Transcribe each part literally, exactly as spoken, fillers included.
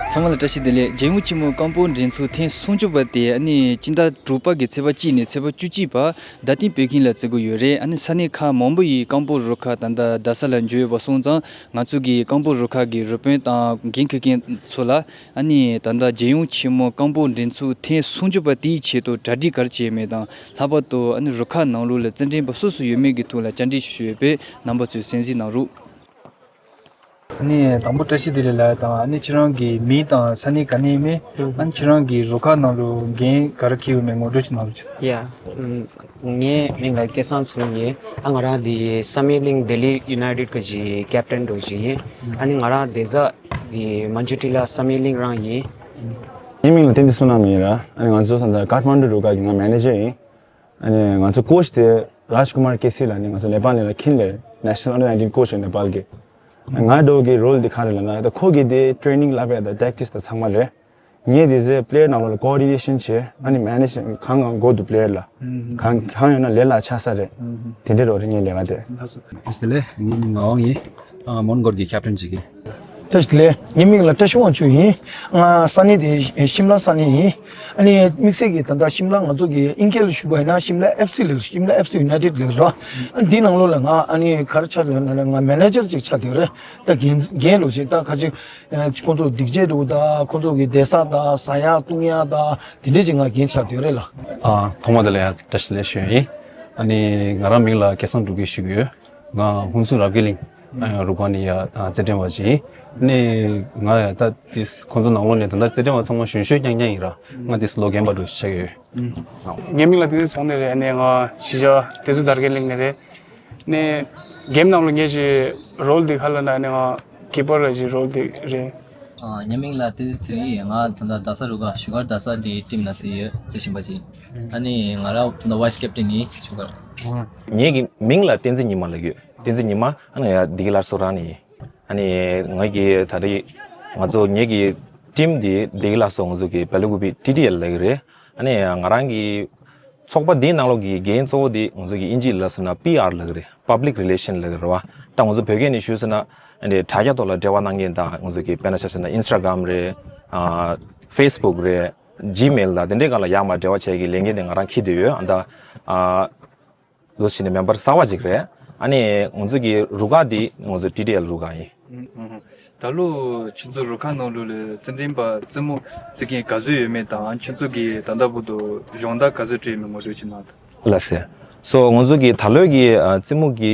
ཚང་མ་ལ་བཀྲ་ཤིས་བདེ་ལེགས། རྒྱལ་ཡོངས་ཆེན་མོའི་རྐང་སྤོལ་འགྲན་ཚོགས་ཐེངས་སུམ་ཅུ་པ་དེ་ཨ་ནི་སྤྱི་ཟླ་དྲུག་པ་གི་ཚེས་པ་གཅིག་ནས་ཚེས་པ་བཅུ་གཅིག་བར་རྡ་སྟེང་བོད་ཁྱིམ་ལ་བརྩི་གི་ཡོད་རེད། ཨ་ནི་ས་གནས་ཁག་མང་པོ་ཡི་རྐང་སྤོལ་རུ་ཁག་ད་ལྟ་རྡ་ས་ལ་འབྱོར་ཡོད་པ་སོང་ཙང་། ང་ཚོ་གི་རྐང་སྤོལ་རུ་ཁག་གི་རུ་དཔོན་དང་འགན་འཁུར་མཁན་ཚོ་ལ་ཨ་ནི་ད་ལྟ་རྒྱལ་ཡོངས་ཆེན་མོའི་རྐང་སྤོལ་འགྲན་ཚོགས་ཐེངས་སུམ་ཅུ་པ་དེའི་ཆེད་དུ་གྲ་སྒྲིག་ག་རེ་བྱས་མེད་དང་། ལྷག་པར་དུ་ཨ་ནི་རུ་ཁག་ནང་ལོགས་ལ་རྩེད་འགྲན་པ་སུ་སུ་ཡོད་མེད་ཀྱི་ཐོག་ལ་བཅར་འདྲི་ཞུ་ཞུ་ཡོད་པས། རྣམ་པ་ཚོས་གསན་གཟིགས་གནང་རོགས། ཨ་ནི་དང་པོ་བཀྲ་ཤིས་བདེ་ལེགས་ལགས་དང་། ཨ་ནི་ཁྱེད་རང་གི་མིང་དང་ས་གནས་ག་ནས་ཡིན་མིན། ཨ་ནི་ཁྱེད་རང་གི་རུ་ཁག་ནང་ལོགས་འགན་ག་རེ་འཁྱེར་ཡོད་མེད་ངོ་སྤྲོད་ཅིག་གནང་རོགས་གྱིས། ཡ། ངའི་མིང་ལ་སྐལ་བཟང་ཚེ་རིང་ཡིན། ཨ་ང་རང་འདི་བསམ་ཡས་གླིང་ལྡི་ལི་ཡུ་ནའི་ཊེཌ་གི་ཀེབ་ཊན་འདྲ་བོ་ཅིག་ཡིན། ཨ་ནི་ང་རང་བསྡད་ས་འདི་མན་ཇུ་ཊི་ལ་བསམ་ཡས་གླིང་རང་ཡིན། ངའི་མིང་ལ་བསྟན་འཛིན་བསོད་ནམས་ཡིན་ར། ཨ་ནི་ང་ཚོ་ས་མཐའ་ཀཱ་ཐ་མན་ཌུ་རུ་ཁག་གི་ང་མེ་ནེ་ཇར་ཡིན། ཨ་ནི་ང་ཚོ་ཀོ་ཆི་དེ་རཱཇ་ཀུ་མར་ཀེ་སི་ལ་ནི་ང་ཚོ་ནེ་པཱལ་ནས་ལ་ཁིན་ལེ་ནེ་ཤ་ནལ་ཨན་ཌར་ནའིན་ཊིན་ཀོ་ཆི་ནེ་པཱལ་གི། ང་འདྲ་བོ་གི་རོལ་འདི་ག་རེ་ལབ་ན། ད་ཁོ་གི་དེ་ཊེ་ནིང་ལབ་ཡ་ད་པེ་རེག་ཊི་སི་ད་ཚང་མ་རེད། ངས་དེ་ཚེ་པི་ལེ་ཡར་ནང་ལོགས་ལ་ཀོ་ཨོར་ཌི་ནེ་ཤན་བྱེད། ཨ་ནི་མེ་ནེ་ཇི་གང་གང་དགོས་འདུག་པི་ལེ་ཡར་ལ། གང་གང་ཡོད་ན་ལས་སླ་ཆགས་ས་རེད། དེ་འདྲ་རོ་རེད་ངའི་ལས་ཀ་དེ། ལགས་སོ། ལགས་སོ་ལགས། ངའི་མིང་ངག་དབང་ཡིན། ཨ་མོན་གྷོ་གི་ཀེབ་ཊན་ཅིག་ཡིན། བཀྲ་ཤིས་བདེ་ལེགས། ངའི་མིང་ལ་བཀྲ་ཤིས་དབང་ཕྱུག་ཡིན། ང་ས་གནས་དེ་ཤིམ་ལ་ས་གནས་ཡིན། ཨ་ནི་དམིགས་བསལ་གྱི་ད་ལྟ་ཤིམ་ལ་ང་ཚོ་གི་ཨིན་སྐད་ལ་ཞུས་པ་ཡིན་ན་ཤིམ་ལ་ཨེཕ་སི་ལབ། ཤིམ་ལ་ཨེཕ་སི་ཡུ་ནའི་ཊེཌ་ལབ་ར། ཨ་འདི་ནང་ལོགས་ལ་ང་ཨ་ནི་ག་རེ་ཆགས་ཡོད་ན་ང་མེ་ནེ་ཇར་ཅིག་ཆགས་བསྡད་རེད། ད་འགན་འགན་ལོ་ཅིག་ད་ཁ་ཅིག་ཁོང་ཚོ་སྒྲིག་ཆས་འདྲ་བོ་ད་ཁོང་ཚོ་གི་བསྡད་ས་ད་ཟ་ཡག་བཏུང་ཡག་ད་དེ་འདྲས་ཅིག་ང་འགན་ཆགས་བསྡད་རེད་ལ། ཨ་ཐོག་མ་དེ་ལ་ཡང་བཀྲ་ཤིས་བདེ་ལེགས་ཞུ་ཡ་ཡིན། ཨ་ནི་ང་རང་མིང་ལ་སྐལ་བཟང་འབྲུག་རྒྱལ་ཞུ་གི་ཡོད། ང་ཧུན་སུར་རབ་རྒྱས་གླིང་ཨ་རུ་ཁག་ནས་ཡ་ཨ་རྩེད་འགྲན་པ་ཅིག་ཡིན། ཨ་ནི་ང་ཡ་ད་དེས་ཁོང་ཚོ་ནང་ལོགས་ནས་ད་ལྟ་རྩེད་འགྲན་པ་ཚང་མ་གཞོན་གཞོན་རྐྱང་རྐྱང་ཡིན་ར། ང་དེས་ལོ་རྒན་པ་འདྲ་ཞིག་ཆགས་ཀྱི་ཡོད། ངའི་མིང་ལ་བསྟན་འཛིན་ཚོགས་གནས་རེད། ཨ་ནི་ང་གཞིས་ཆགས་བདེ་སྲུང་དར་རྒྱས་གླིང་ནས་རེད། ནས་གེམ་ནང་ལ་ངས་ཀྱི་རོལ་འདི་ག་ལབ་ན་ནི་ང་ཀི་པར་ལ་ཀྱི་རོལ་འདི་རེད། ཨ་ངའི་མིང་ལ་བསྟན་འཛིན་ཚེ་རིང་ཡིན། ང་ད་ལྟ་རྡ་ས་རུ་ཁག་བཞུགས་སྒར་རྡ་ས་འདི་ཊིམ་ལ་རྩེ་ཡོད། རྩེ་བཞིན་པ་ཅིག་ཨ་ནི་ང་རང་ད་ལྟ་ཝའི་སི་ཀེབ་ཊན་ཡིན་བཞུགས་སྒར། ངའི་གི་མིང་ལ་བསྟན་འཛིན་ཉི་མ་ལབ་ཡོད། བསྟན་འཛིན་ཉི་མ། ཨ་ནི་ཡ་བདེ་སྐྱིད་སླར་གསོ་རང་ནས་ཡིན། ཨ་ནི་ང་གི་ད་རེས་ང་ཚོ་ངེད་ཀྱི་ཊིམ་འདི་བདེ་སྐྱིད་ལགས་སོ་ང་ཚོ་གི་བལ་ཡུ་ཀུ་པི་ཊི་ཌི་ཨེལ་ལབ་ཀྱི་རེད། ཨ་ནི་ང་རང་གི་ཚོགས་པ་འདིའི་ནང་ལོགས་ཀྱི་འགན་གཙོ་བོ་འདི་ང་ཚོ་གི་ཨིན་ཇི་ལ་སོང་ན་པི་ཨར་ལབ་ཀྱི་རེད། པབ་ལིག་རི་ལེ་ཤན་ལབ་ཀྱི་རེད་བ། ད་ང་ཚོ་བོད་སྐད་ནས་ཞུས་ཟེར་ན་ཨ་ནི་དྲ་རྒྱ་ཐོག་ལ་འབྲེལ་བ་གནང་མཁན་དང་ང་ཚོ་གི་དཔེར་ན་ཆ་བཞག་ན་ཨིན་སི་ཊ་གྷ་རམ་རེད། ཨ་ཕེ་སི་བུག་རེད། ཇི་མེལ་དང་དེ་འདྲའི་སྒང་ལ་ཡར་མར་འབྲེལ་བ་བྱེད་ཀྱི་ལས་འགན་དེ་ང་རང་འཁྱེར་བསྡད་ཡོད། ཨ་ད་ཨ། ལོ་ཕྱིན་ནས་མེམ་བར་གསར་བ་ཅིག་རེད། ཨ་ནི་ང་ཚོ་གི་རུ་ཁག་འདི་ང་ཚོ་ཊི་ཌི་ཨེལ་རུ་ཁག་ཡིན། ཨུ་ཧུ། ད་ལོ་ཁྱོད་ཚོ་རུ་ཁག་ནང་ལོགས་ལ་རྩེད་འགྲན་པ་རྩེད་མོ་རྩེ་མཁན་ག་ཚོད་ཡོད་མེད་དང་། ཁྱོད་ཚོ་གི་ད་ལྟ་བར་དུ་སྦྱོང་བརྡར་ག་ཚོད་སྤྲད་ཡོད་མེད་ངོ་སྤྲོད་ཅིག་གནང་དང་། ལགས་སེ། སོ་ང་ཚོ་གི་ད་ལོའི་གི་ཨ་རྩེད་མོ་གི་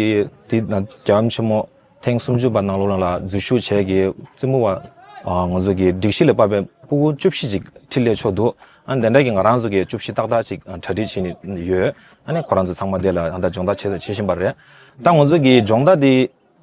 དེ་ན་རྒྱལ་ཡུམ་ཆེན་མོ་ཐེངས་སུམ་ཅུ་པ་ནང་ལོགས་ལ་འཛུལ་ཞུགས་བྱས་ཀྱི་རྩེད་མོ་བ་ཨ་ང་ཚོ་གི་སྒྲིག་གཞི་ལ་བབས་པའི་ཕྲུ་གུ་བཅུ་བཞི་ཅིག་འཕྲིན་ལས་ཆོག་འདུག་ཨ་དེ་འདྲ་གི་ང་རང་ཚོ་གི་བཅུ་བཞི་ཏག་ཏག་ཅིག་གྲ་སྒྲིག་བྱས་ནས་ཡོད། ཨ་ནི་ཁོ་རང་ཚོ་ཚང་མ་དེ་ལ་ཨ་ད་སྦྱོང་བརྡར་བྱེད་བྱེད་བཞིན་པ་རེད། ད་ང་ཚོ་གི་སྦྱོང་བརྡར་དེ་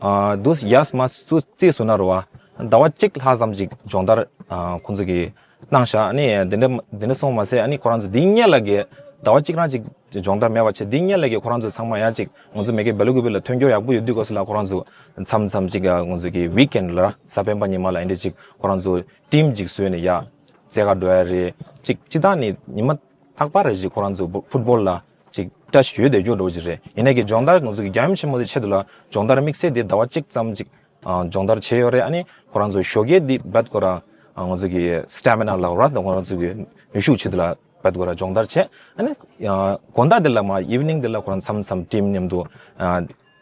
ཨ་དུས་ཡས་མ་སུ་རྩིས་སུ་ན་རུ་བ་ཟླ་བ་གཅིག་ལྷག་ཙམ་ཅིག་སྦྱོང་བརྡར་ཨ་ཁོང་ཚོ་གི་གནང་ཤག་ཨ་ནི་དེ་འདྲ་དེ་འདྲ་སོང་མ་ཟད་ཨ་ནི་ཁོ་རང་ཚོ་དེ་སྔོན་ལ་གི་ཟླ་བ་གཅིག་རང་ཅིག་སྦྱོང་བརྡར་མེད་པ་བྱས། དེ་སྔོན་ལ་གི་ཁོ་རང་ཚོ་ཚང་མ་ཡང་ཅིག་ང་ཚོ་མ་གི་བལ་ཡུ་ཀུ་པི་ལ་ཐོན་སྐྱོར་ཡག་པོ་ཡོད་དུས་སྐབས་སུ་ལ་ཁོ་རང་ཚོ་མཚམས་མཚམས་ཅིག་ང་ཚོ་གི་ཝིག་ཨེན་ཌི་ལ་གཟའ་སྤེན་པ་ཉི་མ་ལ་ཨེ་འདྲ་ཅིག་ཁོ་རང་ཚོ་ཊིམ་ཅིག་བཟོས་ནས་ཡ་རྩེད་གར་འགྲོ་ཡ་རེད། ཅིག་སྤྱིར་བཏང་ནས་ཉི་མ་རྟག་པར་རེ་ཅིག་ཁོ་རང་ཚོ་ཕུཊ་བོལ་ལ་ཅིག་བཀྲ་ཤིས་ཡོད་བསྡད་རྒྱུ་འདྲ་བོ་ཅིག་རེད། ཡིན་ནའི་གི་སྦྱོང་བརྡར་ང་ཚོ་གི་རྒྱལ་ཡུམ་ཆེན་མོ་དེ་ཆེད་དུ་ལ་སྦྱོང་བརྡར་དམིགས་བསལ་དེ་ཟླ་བ་གཅིག་ཙམ་ཅིག་ཨ་སྦྱོང་བརྡར་བྱས་ཡོད་རེད། ཨ་ནི་ཁོ་རང་ཚོ་ཞོགས་ཀས་འདི་རྦད་ཁོ་རང་ཨ་ང་ཚོ་གི་སི་ཊ་མི་ན་ལབ་ར་དང་ཁོ་རང་ཚོ་གི་ནུས་ཤུགས་ཆེད་དུ་ལ་རྦད་ཁོ་རང་སྦྱོང་བརྡར་བྱས། ཨ་ནི་ཨ་དགོང་དག་འདི་ལ་མ་ཨིབ་ནིང་འདི་ལ་ཁོ་རང་མཚམས་མཚམས་ཊིམ་མཉམ་དུ་ཨ་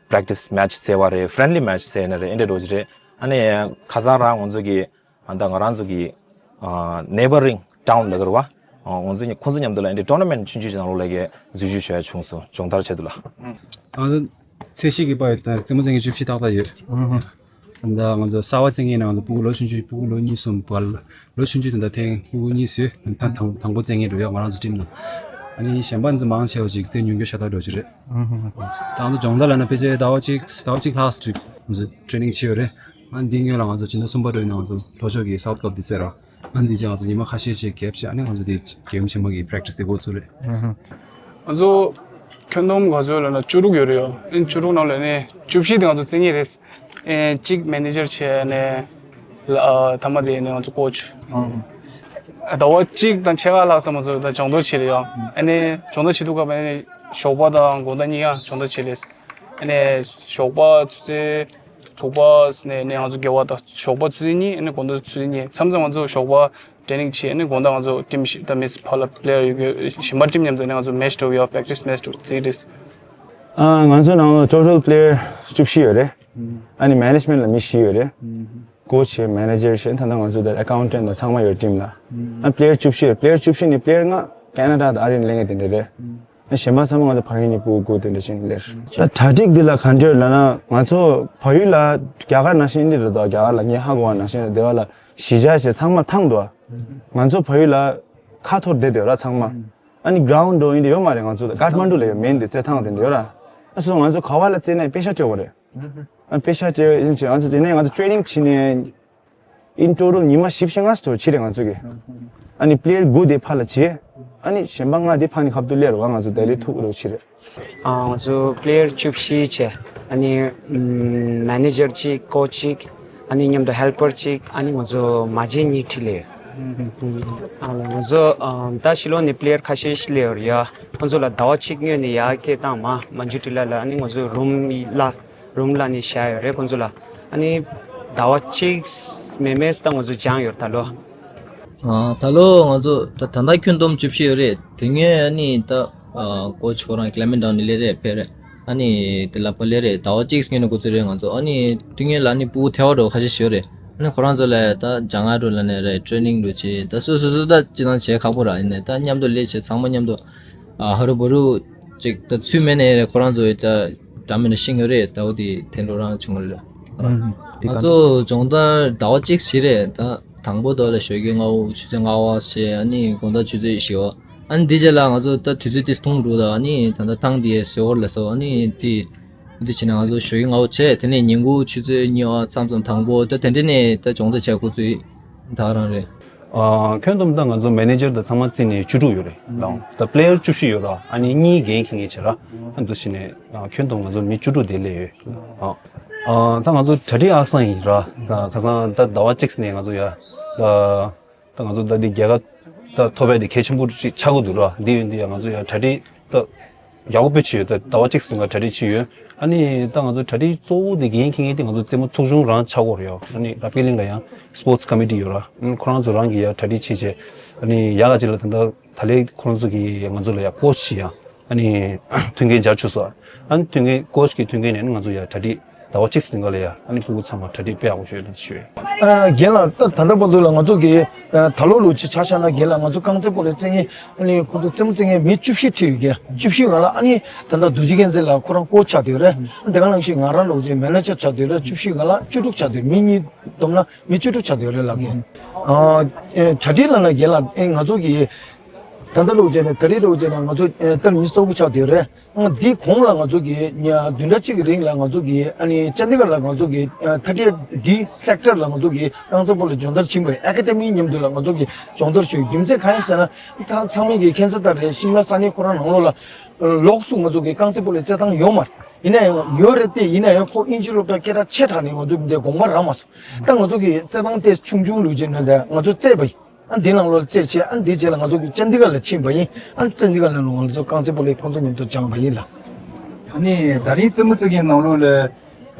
པེ་རེག་ཊི་སི་མེ་ཆི་རྩེ་བ་རེད། ཕེ་རེན་ཌི་ལི་མེ་ཆི་རྩེ་ན་རེད། ཨེ་འདྲ་འགྲོ་གི་རེད། ཨ་ནི་ཁ་སང་རང་ང་ཚོ་གི་ཨ་ད་ང་རང་ཚོ་གི་ཨ་ནེ་བར་རིང་ཊའུན་ལབ་ཀྱི་རེད་བ། ཨ་ང་ཚོ་གཉིས་ཁོང་ཚོ་མཉམ་དུ་ལ་ཨེ་འདྲ་ཊོར་ན་མེན་ཊི་ཆུང་ཆུང་ཅིག་ནང་ལོགས་ལ་གི་འཛུལ་ཞུགས་བྱས་བྱུང་སོང་། སྦྱོང་བརྡར་ཆེད་དུ་ལ། ང་ཚོ་ཚད་གཞི་གི་པར་ཡོད་དང་རྩེད་མོ་རྩེད་མཁན་བཅུ་བཞི་ཏག་ཏག་ཡོད། ད་ལྟ་ང་ཚོ་གསར་བ་རྩེད་མཁན་ནང་ང་ཚོ་ཕྲུ་གུ་ལོ་ཆུང་ཆུང་ཕྲུ་གུ་ལོ་གཉིས་གསུམ་བར་ལོ་ཆུང་ཆུང་དེ་འདྲ་ཐེངས་ཕྲུ་གུ་གཉིས་བཟོས། ད་དང་དང་པོ་རྩེད་མཁན་འགྲོ་ཡ་ང་རང་ཚོ་ཊིམ་ནང་། ཨ་ནི་གཞན་པ་ང་ཚོ་མང་ཆེ་བ་ཅིག་རྩེད་ཉུང་སྐྱོ་ཤ་སྟག་འགྲོ་གི་རེད། ད་ང་ཚོ་སྦྱོང་བརྡར་ལབ་ན་ཕལ་ཆེར་ཟླ་བ་གཅིག་ཟླ་བ་གཅིག་ལྷག་ཙམ་ང་ཚོ་ཊེ་ནིང་བྱས་ཡོད་རེད། ཨ་འདི་སྔོན་ལ་ང་ཚོ་སྤྱི་ཟླ་གསུམ་པ་འགྲོ་ཡིན་ན་ང་ཚོ་ལྷོ་ཕྱོགས་ཀྱི་སའུཐ་ཀླབ་འདི་རྩེ་ར། ཨ་འདི་རྗེས་ང་ཚོ་ཉི་མ་ཁ་ཤས་ཤིག་གེབ་བྱས། ཨ་ནི་ང་ཚོ་འདི་རྒྱལ་ཡུམ་ཆེན་མོ་གི་པེ་རེག་ཊི་སི་འདི་འགོ་ཚུགས་རེད། ང་ཚོ་ཁྱོན་བསྡོམས་ག་ཚོད་ལབ་ན་བཅུ་དྲུག་ཡོད་རེད་ཡ། ཨ་ནི་བཅུ་དྲུག་ནང་ལ་ནི་བཅུ་བཞི་དེ་ང་ཚོ་རྩེད་མཁན་རེད། ཨ་གཅིག་མེ་ནེ་ཇར་བྱས་ནས་ཨ་ཐ་མ་དེ་ནི་ང་ཚོ་ཀོ་ཆི། ཟླ་བ་གཅིག་དང་ཕྱེད་ཀ་ལྷག་ཙམ་ང་ཚོ་ད་སྦྱོང་བརྡར་བྱས་རེད་ཡ། ཨ་ནི་སྦྱོང་བརྡར་བྱེད་དུས་སྐབས་ཨ་ནི་ཞོགས་པ་དང་དགོང་དག་གཉིས་ཀ་སྦྱོང་བརྡར་བྱས་རེད། ཨ་ནི་ཞོགས་པ་ཆུ་ཚོད་ ཞོགས་པ་ནས་ནས་ང་ཚོ་དགེ་བ་དང་ཞོགས་པ་ཆུ་ཚོད་གཉིས་ནས་དགོང་དག་ཆུ་ཚོད་གཉིས་མཚམས་མཚམས་ང་ཚོ་ཞོགས་པ་ཊེ་རེ་ནིང་བྱས་ནས་དགོང་དག་ང་ཚོ་ཊིམ་ཞིག་ད་མིས་ཕར་ལ་པི་ལེ་ཡར་ཡོད་གཞན་པ་ཊིམ་མཉམ་དུ་ནས་ང་ཚོ་མེ་ཆི་འགྲོ་གི་ཡོད། པེག་ཊི་སི་མེ་ཆི་འགྲོ་རྩིས་རེད། ཨ་ང་ཚོ་ནང་ལ་ཊོ་ཊལ་པི་ལེ་ཡར་བཅུ་བཞི་ཡོད་རེད། ཨ་ནི་མེ་ནེ་ཇི་མེན་ཊི་ལ་མི་བཞི་ཡོད་རེད། ཀོ་ཆི་བྱས་མེ་ནེ་ཇར་བྱས་ད་ལྟ་ང་ཚོ་དེར་ཨེ་ཀའུན་ཊེན་ཊི་དང་ཚང་མ་ཡོད་ཊིམ་ལ། ཨ་པི་ལེ་ཡར་བཅུ་བཞི་ཡོད། པི་ལེ་ཡར་བཅུ་བཞི་ནི་པི་ལེ་ཡར་ལྔ་ཁེ་ན་ཌ་དང་ཨ་རི་ནས་ལེན་མཁན་དེ་འདྲ་རེད། ཨ་གཞན་པ་ཚང་མ་ང་ཚོ་བལ་ཡུལ་ནས་སྤུ་གུ་དེ་འདྲ་ཞིག་ལས་རེད། ད་གྲ་སྒྲིག་འདི་ལ་ག་འདྲ་ལབ་ན་ང་ཚོ་བལ་ཡུལ་ལ་རྒྱ་གར་ནང་བཞིན་འདི་རེད་དོ། རྒྱ་གར་ལ་ངས་ཧ་གོ་བ་ནང་བཞིན་སྡེ་བ་ལ་གཞིས་ཆགས་བྱས་ཚང་མ་ཐང་འདུག་ང་ཚོ་བལ་ཡུལ་ལ་ཁ་འཐོར་བསྡད་དེ་ར་ཚང་མ། ཨ་ནི་གྷི་རའུན་ཌི་འདྲ་ཡིན་དེ་ཡོད་མ་རེད། ང་ཚོ་ཀ་ཐ་མན་ཌུ་ལ་ཡོད་མེན་དེ་རྩེད་ཐང་དེ་འདྲ་ཡོད་ར། ཨ་སོ་ང་ཚོ་ག་བ་ལ་རྩེ་ནས་པེ་ཤ་སྤྲད་དགོས་རེད། ཨ་པེ་ཤ་སྤྲད་ཡིན་ཅེ་ང་ཚོ་དེ་ནས་ང་ཚོ་ཊེ་རེ་ནིང་བྱས་ནས་ཨིན་ཊོ་ཊལ་ཉི་མ་བཞི་བཅུ་ཞེ་ལྔ་ཙམ་ཕྱིན་རེད་ང་ཚོ་གི། ཨ་ནི་པི་ལེ་ཡར་དགུ་དེ་ཕར་ལ་བྱས། ཨ་ནི་གཞན་པ་ལྔ་དེ་ཕར་ནས་ཁ་ཐུག་སླེབས་རེད་བ། ང་ཚོ་ལྡི་ལི་ཐུག་རོགས་ཕྱིན་རེད། ཨ་ང་ཚོ་པི་ལེ་ཡར་བཅུ་བཞི་བྱས། ཨ་ནི་མེ་ནེ་ཇར་གཅིག་ཀོ་ཆི་གཅིག་ཨ་ནི་མཉམ་དུ་ཧེལ་པར་གཅིག་ཨ་ནི་ང་ཚོ་མ་བྱན་གཉིས་ཁྲིད་ལས་ཡོད། ཨ་ང་ཚོ་ཨ་ད་ཕྱི་ལོགས་ནས་པི་ལེ་ཡར་ཁ་ཤས་ཤིག་སླེབས་ཡོད་རེད་ཡ། ཁོང་ཚོ་ལ་ཟླ་བ་གཅིག་སྔོན་ནས་ཡར་སྐད་བཏང་མ་མ་འཇུ་ཊི་ལ་ལ་ཨ་ནི་ང་ཚོ་རུམ་ལ་རུམ་ལ་ནས་བཞག་ཡོད་རེད་ཁོང་ཚོ་ལ། ཨ་ནི་ཟླ་བ་གཅིག་མེད་མེད་ད་ང་ཚོ་སྦྱངས་ཡོད་ད་ལོ། ཨ་ད་ལོ་ང་ཚོ་ད་ད་ལྟ་ཁྱོན་བསྡོམས་བཅུ་བཞི་ཡོད་རེད། དེ་སྔོན་ཨ་ནི་ད་ཨ་ཀོ་ཆི་ཁོ་རང་ཀི་ལ་མེན་ཌའུན་ནས་སླེབས་རེད་ཕེབས་རེད། ཨ་ནི་དེ་ལ་ཕར་སླེབས་རེད། ཟླ་བ་གཅིག་སྔོན་ནས་འགོ་ཚུགས་རེད་ང་ཚོ། ཨ་ནི་དེ་སྔོན་ལ་ཨ་ནི་སྤུ་གུ་ཐེ་བ་འདྲ་ཁ་ཤས་ཤིག་ཡོད་རེད། ཨ་ནི་ཁོ་རང་ཚོ་ལ་ད་སྦྱང་ང་འགྲོ་ལ་ནས་རེད་ཊེ་རེ་ནིང་འགྲོ་བྱེད་ད་སོ་སོ་སོ་ད་སྤྱི་བཏང་བྱེད་ཁག་པོ་ར། ཡིན་ནའི་ད་མཉམ་དུ་སླེབས་བྱེད་ཚང་མ་མཉམ་དུ་ཨ་ཧ་རུ་བ་རུ་ཅིག་ད་ཚུལ་མེད་ནས་རེད། ཁོ་རང་ཚོ་ཡི་ད་འདྲ་མིན་ན་ཤེས་ཡོད་རེད། ད་འོ་དེ་དེ་འགྲོ་རང་བྱུང་རེད། ཨ་ང་ཚོ་སྦྱོང་བརྡར་ཟླ་བ་གཅིག་བྱས་རེད། ད་དང་པོ་དེ་ལ་ཞོགས་ཀས་སྔ་པོ་ཆུ་ཚོད་ལྔ་པ་བྱས། ཨ་ནི་དགོང་དག་ཆུ་ཚོད་བཞི་པ། ཨ་ནི་འདི་རྗེས་ལ་ང་ཚོ་ད་དུས་ཚོད་དེ་ཐུང་འགྲོ་ད། ཨ་ནི་ད་ལྟ་ཐང་དེ་ཟེར་བ་ལ་སོ། ཨ་ནི་དེ་འདི་བྱས་ན་ང་ཚོ་ཞོགས་ཀས་སྔ་པོ་བྱས། དེ་ནས་ཉིན་གུང་ཆུ་ཚོད་གཉིས་པ་མཚམས་མཚམས་དང་པོ་ད་དེ་འདྲ་ནས་ད་སྦྱོང་བརྡར་བྱེད་འགོ་ཚུགས་ད་རང་རེད། ཨ་ཁྱོན་བསྡོམས་ད་ང་ཚོ་མེ་ནེ་ཇར་དང་ཚང་མ་བརྩིས་ནས་བཅུ་དྲུག་ཡོད་རེད་ལགས། ད་པི་ལེ་ཡར་བཅུ་བཞི་ཡོད་ར། ཨ་ནི་གཉིས་འགན་འཁྱེར་མཁན་བྱས་ར། ཨ་འདུག་བྱས་ནས་ཨ་ཁྱོན་བསྡོམས་ང་ཚོ་མི་བཅུ་དྲུག་དེ་སླེབས་ཡོད། ཨ་ཨ་ད་ང་ཚོ་གྲ་སྒྲིག་ཨག་སང་ཡིན་ར། ད་ཁ་སང་ད་ཟླ་བ་གཅིག་ནས་ང་ཚོ་ཡ་ད་ད་ང་ཚོ་ད་འདི་རྒྱལ་ཁ་ད་ཐོབ་ཡ་དེ་གལ་ཆེན་པོ་ཅིག་ཆགས་ཀྱི་འདུག་ར། འདི་ཡོད་འདི་ཡ་ང་ཚོ་ཡ་གྲ་སྒྲིག་ད་ཡག་པོ་དཔེ་བྱས་ཡོད། ད་ཟླ་བ་གཅིག་ཟིན་ག་གྲ་སྒྲིག་བྱས་ཡོད། ཨ་ནི་ད་ང་ཚོ་གྲ་སྒྲིག་གཙོ་བོ་དེ་འགན་འཁྱེར་མཁན་དེ་ང་ཚོ་རྩེད་མོ་ཚོགས་ཆུང་རང་ཆགས་ཀྱི་ཡོད་རེད་ཡ། ཨ་ནི་རབ་རྒྱས་གླིང་ལ་ཡང་སི་པོར་ཊི་ཀོ་མི་ཊི་ཡོད་ར། ཨ་ནི་ཁོ་རང་ཚོ་རང་གིས་ཡ་གྲ་སྒྲིག་བྱས་བྱས་ཨ་ནི་ཡག་ག་ཅིག་ལ་ད་ལྟ་ད་ལས་ཁོ་རང་ཚོ་གིས་ང་ཚོ་ལ་ཡ་ཀོ་ཆི་ཡ་ཨ་ནི་མཐུན་རྐྱེན་སྦྱར་བཅུག་སོང་། ཨ་ནི་མཐུན་རྐྱེན་ཀོ་ཆི་གི་མཐུན་རྐྱེན་ནས་ང་ཚོ་ཡ་གྲ་སྒྲིག་ཟླ་བ་གཅིག་ཟིན་ག་ལ་ཡ་ཨ་ནི་ཕྲུ་གུ་ཚང་མ་གྲ་སྒྲིག་དཔེ་ཡག་པོ་ཞུས་ལ་ཞུས། ཨ་རྒན་ལགས་ད་ད་ལྟ་བར་དུ་ལ་ང་ཚོ་གི་ཨ་ད་ལོ་ལོ་ཆེ་ཆ་བཞག་ན་རྒན་ལགས་ང་ཚོ་རྐང་རྩེད་སྤོ་ལོ་རྩེད་མཁན་ཨ་ནི་ཁོང་ཚོ་རྩེད་མོ་རྩེད་མཁན་མི་བཅུ་བཞི་ཁྲིད་ཡོད་རྒན། བཅུ་བཞི་ང་ལ་ཨ་ནི་ད་ལྟ་རྡོ་རྗེ་རྒྱལ་མཚན་ལགས་ཁོ་རང་ཀོ་ཆི་ཆགས་བསྡད་ཡོད་རེད། དེ་ག་ནང་བཞིན་ང་རང་ལོ་ཆེ་མེ་ནེ་ཇར་ཆགས་བསྡད་ཡོད་རེད། བཅུ་བཞི་ང་ལ་བཅུ་དྲུག་ཆགས་བསྡད་ཡོད། མི་གཉིས་བསྡོམས་ན་མི་བཅུ་དྲུག་ཆགས་བསྡད་ཡོད་རེད་ལགས་རྒན། ཨ་གྲ་སྒྲིག་ལ་ན་རྒན་ལགས་ཨེ་ང་ཚོ་གི་ད་ལྟ་ལོ་ཆེ་ནས་ད་རེས་ལོ་ཆེ་ནས་ང་ཚོ་ཨེ་ད་མི་གསར་པ་ཆགས་བསྡད་ཡོད་རེད། འདི་གོང་ལ་ང་ཚོ་གི་ཉ་བདུན་ཕྲག་གཅིག་གི་རིང་ལ་ང་ཚོ་གི་ཨ་ནི་ཅན་དི་གར་ལ་ང་ཚོ་གི་ཨ་ཐ་ཊི་ཨེཊ་ཌི་སེག་ཊར་ལ་ང་ཚོ་གི་རྐང་རྩེད་སྤོ་ལོ་སྦྱོང་བརྡར་ཕྱིན་པའི་ཨེ་ཀ་ཌེ་མི་མཉམ་དུ་ལ་ང་ཚོ་གི་སྦྱོང་བརྡར་ཞུས། རྒྱུ་མཚན་གང་ཡིན་ཟེར་ན་ཚང་ཚང་མས་གི་མཁྱེན་གསལ་ལྟར་རེད། ཤིམ་ལ་ས་གནས་ཁོ་རང་ནང་ལོགས་ལ་ལོགས་སུ་ང་ཚོ་གི་རྐང་རྩེད་སྤོ་ལོ་རྩེད་ཐང་ཡོད་མ་རེད། ཡིན་ན་ཡང་ཡོད་རེད་དེ་ཡིན་ན་ཡང་ཁོ་ཨིན་ཇི་སློབ་གྲྭ་སྐད་གྲགས་ཆེ་དྲགས་ནས་ང་ཚོ་འདི་དགོངས་པ་རག་མ་སོང་། ད་ང་ཚོ་གི་རྩེད་ཐང་དེ་ཆུང་ཆུང་ལུགས་ཅན་ནས་ད་ང་ཚོ་རྩེད་པ་ཡིན། ཨ་འདི་ནང་ལོགས་རྩེད་བྱས་ཨ་འདི་རྗེས་ལ་ང་ཚོ་གི་ཅན་དི་གར་ལ་ཕྱིན་པ་ཡིན། ཨ་ཅན་དི་གར་ལ་ང་ཚོ་རྐང་རྩེད་སྤོ་ལོ་ཁོང་ཚོ་མཉམ་དུ་སྦྱངས་པ་ཡིན་ལགས། ཨ་ནི་ད་རིང་རྩེད་མོ་རྩེ་མཁན་ནང་ལོགས་ལ་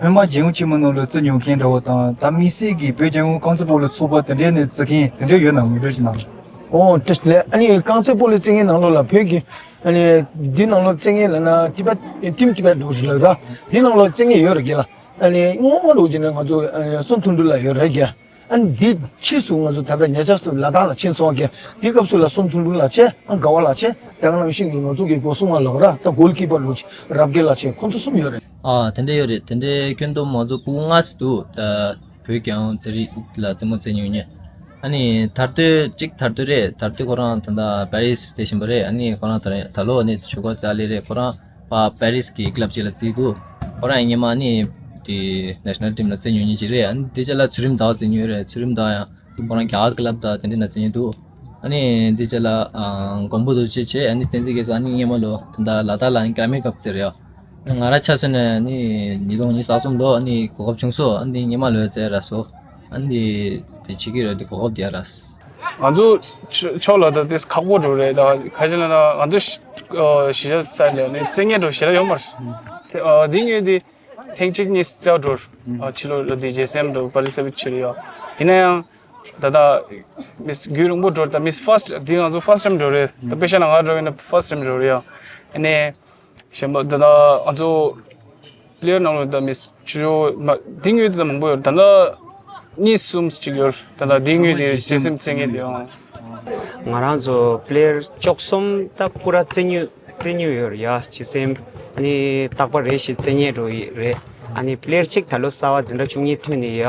ཧོན་མ་རྒྱལ་ཡོངས་ཆེན་མོ་ནང་ལ་རྩེད་མྱོང་མཁན་འདྲ་བོ་དང་ད་དམིགས་བསལ་གྱི་བོད་རྒྱལ་ཡོངས་རྐང་རྩེད་སྤོ་ལོ་ཚོགས་པ་དེ་འདྲའི་ནས་རྩེ་མཁན་དེ་འདྲ་ཡོད་ན་ངོ་སྤྲོད་ཅིག་གནང་། ཨོ་བཀྲ་ཤིས་བདེ་ལེགས། ཨ་ནི་རྐང་རྩེད་སྤོ་ལོ་རྩེ་མཁན་ནང་ལོགས་ལ་བོད་ཀྱི་ཨ་ནི་འདི་ནང་ལོགས་རྩེ་མཁན་ལ་ན་ཊི་བེཊ་ཊིམ་ཊི་བེཊ་འདྲ་བོ་ཞིག་ལ་ར་འདི་ནང་ལོགས་རྩེ་མཁན་ཡོད་རེད་རྒན་ལགས། ཨ་ནི་སྔོན་མ་འདྲ་བོ་ཅིག་ནས་ང་ཚོ་ཨ་སོ་ཐུང་འབྲུ་ལ་ཡོད་རེད་རྒན། ཨ་ནི་འདི་ཕྱིས་སུ་ང་ཚོ་ད་ལྟ་ཉེ་ཆར་སུ་ལ་དྭགས་ལ་ཕྱིན་སོང་གི། འདི་སྐབས་སུ་ལ་སོ་ཐུང་ལུང་ལགས་བྱས་ཨ་དགའ་བ་ལགས་བྱས་དེ་ག་ནང་བཞིན་གྱི་ང་ཚོ་གི་སྒོ་སྲུང་བ་ལགས་ར་ད་གོལ་ཀི་པར་ལུགས་རབ་རྒྱས་ལགས་བྱས་ཁོང་ཚོ་གསུམ་ཡོད་རེད། ཨ་དེ་འདྲ་ཡོད་རེད། དེ་འདྲའི་ཁྱོན་བསྡོམས་ང་ཚོ་ཕྲུ་གུ་ལྔ་ཙམ་འདུག་ད་བོད་རྒྱལ་ཡོངས་རྩེད་རིགས་ལ་རྩེད་མོ་རྩེ་མྱོང་མཁན། ཨ་ནི་ད་ལྟོས་གཅིག་ད་ལྟོས་རེད། ད་ལྟོས་ཁོ་རང་ད་ལྟ་པེ་རིས་བསྡད་བཞིན་པ་རེད། ཨ་ནི་ཁོ་རང་ད་རེས་ད་ལོ་ནི་ཆུ་ཁ་ཙ་ལེ་རེད། ཁོ་རང་པ་པེ་རིས་ཀྱི་ཀི་ལབ་ཅིག་ལ་རྩེ་འདུག་ཁོ་རང་སྔོན་མ་ནི་དེ་ནེ་ཤ་ནལ་ཊིམ་ལ་རྩེ་མྱོང་མཁན་ཅིག་རེད། ཨ་ནི་དེ་རྗེས་ལ་ཚུལ་ཁྲིམས་ཟླ་བ་རྩེ་མྱོང་རེད། ཚུལ་ཁྲིམས་ཟླ་བ་ཡང་ཁོ་རང་རྒྱ་གར་ཀི་ལབ་དང་དེ་འདྲ་ན་རྩེ་མྱོང་འདུག་ཨ་ནི་དེ་རྗེས་ལ་ཨ་མགོན་པོ་རྡོ་རྗེ་བྱས། ཨ་ནི་བསྟན་འཛིན་རྒྱལ་མཚན། ཨ་ནི་སྔོན་མ་ལོ་ད་ལྟ་ལ་དྭགས་ལ་ཨ་ནི་ཀ་མེ་ཀབ་རྩེ་རེད། ཨ་ནི་ང་རང་ཆ་བཞག་ན་ཨ་ནི་ཉིས་སྟོང་ཉི་ཤུ་རྩ་གསུམ་ལོ་ཨ་ནི་གོ་སྐབས་བྱུང་སོང་། ཨ་ནི་སྔོན་མ་ལོ་རྩེ་ར་སོང་། ཨ་ནི་དེ་བྱེད་ཀྱི་རེད། དེ་གོ་སྐབས་དེ་ར། ང་ཚོ་ཕྱོགས་ལ་ད་དེ་ཁག་པོ་འགྲོ་རེད། ད་ག་ཅི་ལབ་ན་ང་ཚོ་གཞིས་ཆགས་ས་ལ་ནི་རྩེད་མཁན་འགྲོ་ཞེ་དྲག་ཡོད་མ་རེད། དེ་ངས་དེ་ ཐེངས་གཅིག་གཉིས་རྩེ་བ་འགྲོ་ར། ཕྱི་ལོ་ལ་དེ་ཇེ་སི་ཨེམ་དུ་པར་ཊི་སི་པེཊ་བྱེད་ཡོད། ཡིན་ན་ཡང་ད་ལྟ་མི་རྒྱུན་རིང་པོ་འགྲོ་ར། ད་མི་ཕར་སི་ཊི་འདི་ང་ཚོ་ཕར་སི་ཊི་ཊེམ་འགྲོ་རེད། ད་དཔེ་བཞག་ན་ང་འགྲོ་ཡིན་ན་ཕར་སི་ཊི་ཊེམ་འགྲོ་རེད་ཡ། ཨ་ནི་གཞན་པ་ད་ལྟ་ང་ཚོ་པི་ལེ་ཡར་ནང་ལོགས་ད་མི་ཆུ་མ་འདི་ངོས་དེ་ད་མང་པོ་ཡོད། ད་ལྟ་གཉིས་གསུམ་ཅིག་ཡོད། ད་ལྟ་འདི་ངོས་དེ་ཇེ་སི་ཨེམ་རྩེ་མཁན་དེ་ཡང་། ང་རང་ཚོ་པི་ལེ་ཡར་བཅུ་གསུམ་ད་པུ་ར་རྩེ་མྱོང་རྩེ་མྱོང་ཡོད་རེད་ཡ། ཇེ་སི་ཨེམ་ཨ་ནི་རྟག་པར་རེ་ཞིག་རྩེ་མཁན་འགྲོ་ཡི་རེད། ཨ་ནི་པི་ལེ་ཡར་གཅིག་ད་ལོ་གསར་པ་འཛིན་གྲྭ་བཅུ་གཉིས་ཐོན་ནས་ཡ།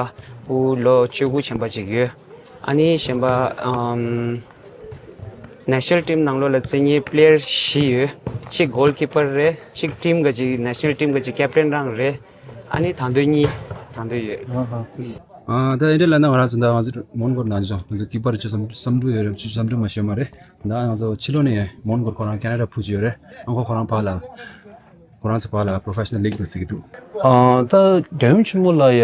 ཕྲུ་གུ་ལོ་བཅུ་དགུ་ཆེན་པོ་ཅིག་ཡོད། ཨ་ནི་གཞན་པ་ཨམ་ནེ་ཤ་ནལ་ཊིམ་ནང་ལོགས་ལ་རྩེ་མཁན་པི་ལེ་ཡར་བཞི་ཡོད། གཅིག་གོལ་ཀི་པར་རེད། གཅིག་ཊིམ་ག་ཅིག་ནེ་ཤ་ནལ་ཊིམ་ག་ཅིག་ཀེབ་ཊན་རང་རེད། ཨ་ནི་དང་འདོད་གཉིས་དང་འདོད་ཡོད། ཨ་ད་ཨེ་འདྲ་ལབ་ན་ང་རང་ཚོ་ད་ང་ཚོ་མོན་གྷོར་ན་ཅོ་ང་ཚོ་ཀི་པར་བཅུ་བསམ་བསམ་འགྲུབ་ཡོད་རེད། བཅུ་བསམ་འགྲུབ་མ་ཤེས་མ་རེད། ད་ང་ཚོ་ཕྱི་ལོགས་ནས་མོན་གྷོར་ཁོ་རང་ཁེ་ན་ཌ་ཕུད་ཀྱི་ཡོད་རེད། ཨང་ཁོ་ཁོ་རང་ཕར་ལ་ཁོ་རང་ཚོ་ཕར་ལ་པོ་རོ་ཕེ་ཤ་ནལ་ལིག་འགྲོ་རྩིས་ཀྱི་འདུག་ཨ་ད་རྒྱལ་ཡུམ་ཆེན་མོ་ལ་ཡ་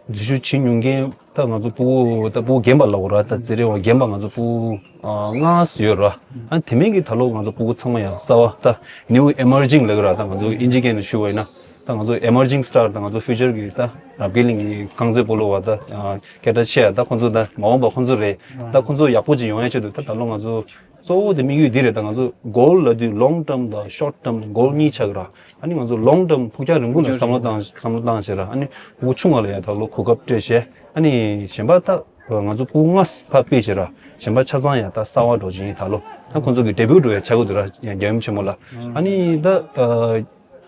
འཛུལ་ཞུགས་བྱེད་མྱོང་མཁན་ད་ང་ཚོ་ཕྲུ་གུ་ད་ཕྲུ་གུ་རྒན་པ་ལབ་དགོས་ར། ད་རྩེད་རིགས་པ་རྒན་པ་ང་ཚོ་ཕྲུ་གུ་ཨ་ལྔ་ཙམ་ཡོད་ར། ཨ་དེ་མིན་གྱི་ད་ལོ་ང་ཚོ་ཕྲུ་གུ་ཚང་མ་ཡང་གསར་པ་ད་ནིའུ་ཨི་མར་ཇིང་ལབ་ཀྱི་ར། ད་ང་ཚོ་ཨིན་ཇི་སྐད་ནང་ཞུ་བ་ཡིན་ན་ད་ང་ཚོ་ཨི་མར་ཇིང་སི་ཊར། ད་ང་ཚོ་ཕིའུ་ཅར་གྱི་ད་རབ་དགའ་གླིང་གི་རྐང་རྩེད་སྤོ་ལོ་བ་ད་སྐད་གྲགས་ཆེ་ཡ། ད་ཁོང་ཚོ་ད་མ་འོངས་པ་ཁོང་ཚོ་རེད། ད་ཁོང་ཚོ་ཡག་པོ་ཅིག་ཡོང་ཡ་ཆེད་དུ་ད་ད་ལོ་ང་ཚོ་གཙོ་བོ་དེ་དམིགས་ཡུལ་འདི་རེད། ད་ང་ཚོ་གོལ་ལབ་དུས་ལོང་ཊརམ་དང་ཤོཊ་ཊརམ་གོལ་གཉིས་ཆགས་ཀྱི་ར། ཨ་ནི་ང་ཚོ་ལོང་ཊརམ་ཕུགས་རྒྱང་རིང་པོ་ལ་བསམ་བློ་བཏང་བསམ་བློ་བཏང་བྱས་ར། ཨ་ནི་ཕྲུ་གུ་ཆུང་བ་ལ་ཡང་ད་ལོ་གོ་སྐབས་སྤྲད་བྱས། ཨ་ནི་གཞན་པ་ད་ང་ཚོ་ཕྲུ་གུ་ལྔ་ཕར་ཕུད་བྱས་ར། གཞན་པ་ཆ་ཚང་ཡང་ད་གསར་པ་འགྲོ་བཞིན་ཡིན། ད་ལོ་ད་ཁོང་ཚོ་གི་ཌེ་བིའུ་འགྲོ་ཡ་ཆགས་ཀྱི་འདུག་ར། ཡང་རྒྱལ་ཡུམ་ཆེན་མོ་ལ། ཨ་ནི་ད་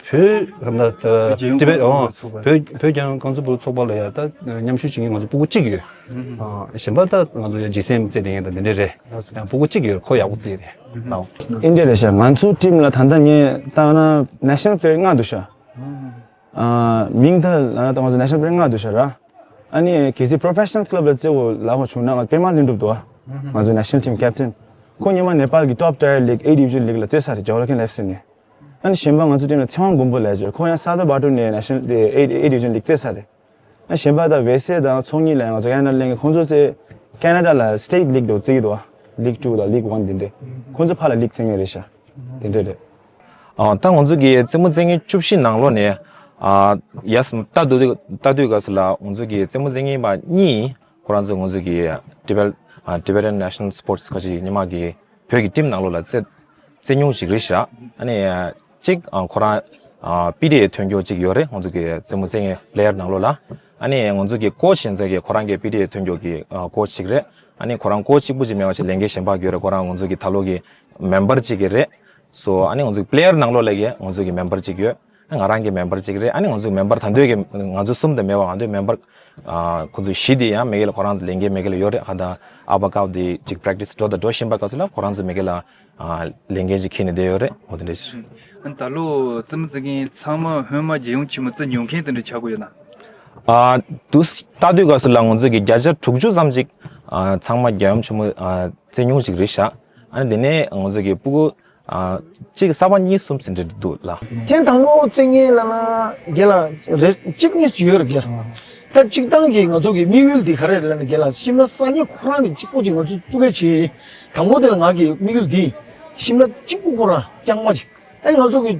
བོད་རམ་ད་ཊི་བེ་ཊི་ཨོ་བོད་བོད་རྒྱལ་ཡོངས་རྐང་རྩེད་སྤོ་ལོ་ཚོགས་པ་ལ་ཡ་ད་མཉམ་ཞུགས་བྱེད་མཁན་ང་ཚོ་ཕྲུ་གུ་གཅིག་ཡོད། ཨ་གཞན་པ་ད་ང་ཚོ་ཡ་ཇི་སི་ཨེམ་རྩེད་དེ་ཡིན། ད་འདི་འདྲས་རེད། ཡང་ཕྲུ་གུ་གཅིག་ཡོད། ཁོ་ཡག་པོ་རྩེད་རེད། ཨ་འདི་འདྲས་རེད་ཤག་ང་ཚོ་ཊིམ་ལ་ད་ལྟ་ངས་བལྟས་ན་ནེ་ཤ་ནལ་པི་ལེ་ཡར་ལྔ་འདུག་ཤག་ཨ་མིང་ད་ལ་ད་ང་ཚོ་ནེ་ཤ་ནལ་པི་ལེ་ཡར་ལྔ་འདུག་ཤག་ར། ཨ་ནི་གལ་སྲིད་པོ་རོ་ཕེ་ཤ་ནལ་ཀླབ་ལ་རྩེ་དགོས་ལབ་པ་བྱུང་ན་ང་པད་མ་ལྷུན་གྲུབ་འདུག་ང་ཚོ་ནེ་ཤ་ནལ་ཊིམ་ཀེབ་ཊན། ཁོ་སྔོན་མ་ནེ་པཱལ་གྱི་ཊོབ་ཊི་ཡར་ལིག་ཨེ་ཌི་བི་ཛན་ལིག་ལ་རྩེ་ཚར་རེད། ཇོ་ལ་ཁིན་ཨེཕ་སི་ནས། ཨ་ནི་གཞན་པ་ང་ཚོ་ཊིམ་ལ་ཚེ་དབང་མགོན་པོ་ལབ་ཡ་ཅིག་ཡོད། ཁོ་ཡང་སཱ་ཏོ་བྷ་ཊུ་ནས་ནེ་ཤ་ནལ་ཨེ་ཨེ་ཌི་བི་ཛན་ལིག་རྩེ་ཚར་རེད། ཨ་གཞན་པ་ད་ཝེ་སེ་དང་ཚོགས་གཉིས་ལ་ཡང་ང་ཚོ་ཡང་ན་ལེན་གྱི་ཁོང་ཚོ་རྩེ་ཁེ་ན་ཌ་ལ་སི་ཊེཊ་ལིག་འདྲ་བོ་རྩེ་གི་འདུག་བ། ལིག་ཊུ་དང་ལིག་ཝན་དེ་འདྲས། ཁོང་ཚོ་ཕར་ལ་ལིག་རྩེ་མཁན་རེད་ཤག་དེ་འདྲས་རེད། ཨ་ད་ང་ཚོ་གི་རྩེད་མོ་རྩེད་མཁན་བཅུ་བཞི་ནང་ལོགས་ནས་ཨ་ཡ་སི་ལྟ་དུས་ལྟ་དུས་སྐབས་སུ་ལ་ང་ཚོ་གི་རྩེད་མོ་རྩེད་མཁན་པ་གཉིས་ཁོ་རང་ཚོ་ང་ཚོ་གི་ཊི་བེ་ཊན་ཨ་Tibetan National Sports ཁ་ཅིག་སྔོན་མ་གི་བོད་ཀྱི་ཊིམ་ནང་ལོགས་ལ་རྩེད་རྩེད་མྱོང་ཞིག་རེད་ཤག་ཨ་ནི་གཅིག་ཨ་ཁོ་རང་ཨ་པི་ཊི་ཨེ་ཐོན་རྒྱུ་གཅིག་ཡོད་རེད། ང་ཚོ་གི་རྩེད་མོ་རྩེད་མཁན་པི་ལེ་ཡར་ནང་ལོགས་ལ། ཨ་ནི་ང་ཚོ་གི་ཀོ་ཆི་ཡིན་ས་གི་ཁོ་རང་གི་པི་ཊི་ཨེ་ཐོན་རྒྱུ་གི་ཨ་ཀོ་ཆི་གཅིག་རེད། ཨ་ནི་ཁོ་རང་ཀོ་ཆི་གཅིག་པུ་གཅིག་མེད་པ་ཞིག་ལས་འགན་གཞན་པ་ཡོད་རེད། ཁོ་རང་ང་ཚོ་གི་ད་ལོ་གི་མེམ་བར་གཅིག་གི་རེད། སོ་ཨ་ནི་ང་ཚོ་གི་པི་ལེ་ཡར་ནང་ལོགས་ལ་གི་ང་ཚོ་གི་མེམ་བར་གཅིག་ཡོད། ང་རང་གི་མེམ་བར་གཅིག་རེད། ཨ་ནི་ང་ཚོ་མེམ་བར་ད་འདོད་ཀྱི་ང་ཚོ་གསུམ་དང་མེད་པ་ང་ཚོའི་མེམ་བར་ཨ་ཁོ་ཚོ་བཞི་དེ་ཡང་མི་སྒེར་ལ་ཁོ་རང་ཚོ་ལས་འགན་མི་སྒེར་ལ་ཡོད་རེད། ཨ་ད་ཨ་བ་ཀའོ་དེ་གཅིག་པེ་རེག་ཊི་སི་འགྲོ་དང་འགྲོ་བཞིན་པ་སྐབས་སུ་ལ་ཁོ་རང་ཚོ་མི་སྒེར་ལ་ཨ་ལས་འགན་ཅིག་འཁྱེར་ནས་བསྡད་ཡོད་རེད། འོ་དེ་འདྲ་ཞིག་ཨ་ད་ལོ་རྩེད་མོ་རྩེད་མཁན་ཚང་མ་སྔོན་མ་རྒྱལ་ཡོངས་ཆེན་མོ་རྩེ་མྱོང་མཁན་དེ་འདྲ་ཆགས་ཀྱི་ཡོད་ན། ཨ་དུས་ལྟ་དུས་སྐབས་སུ་ལ་ང་ཚོ་གི་བརྒྱ་ཆ་དྲུག་ཅུ་ཙམ་ཅིག་ཨ་ཚང་མ་རྒྱལ་ཡོངས་ཆེན་མོ་ཨ་རྩེ་མྱོང་ཅིག་རེད་ཤག་ཨ་ནི་དེ་ནས་ང་ཚོ་གི་ཕྲུ་གུ་ཨ་གཅིག་གསར་པ་གཉིས་གསུམ་ཟིན་འདྲ་འདུག་ལ། ཐེངས་དང་པོ་རྩེ་མཁན་ལབ་ན་རྒན་ལགས་རེ་གཅིག་གཉིས་ཡོད་རེད་རྒན། ད་སྤྱིར་བཏང་གི་ང་ཚོ་གི་དམིགས་ཡུལ་འདི་ག་རེ་རེད་ལབ་ན་རྒན་ལགས་ཤིམ་ལ་ས་གནས་ཁོ་རང་གི་གཅིག་པོ་ཅིག་ང་ཚོ་བཙུགས་ཀྱི་བྱས། དང་པོ་དེ་ལ་ང་གི་དམིགས་ཡུལ་འདི་ཤིམ་ལ་གཅིག་པོ་ཁོ་རང་རྐྱང་མ་ཅིག་ཨ་ང་ཚོ་གི་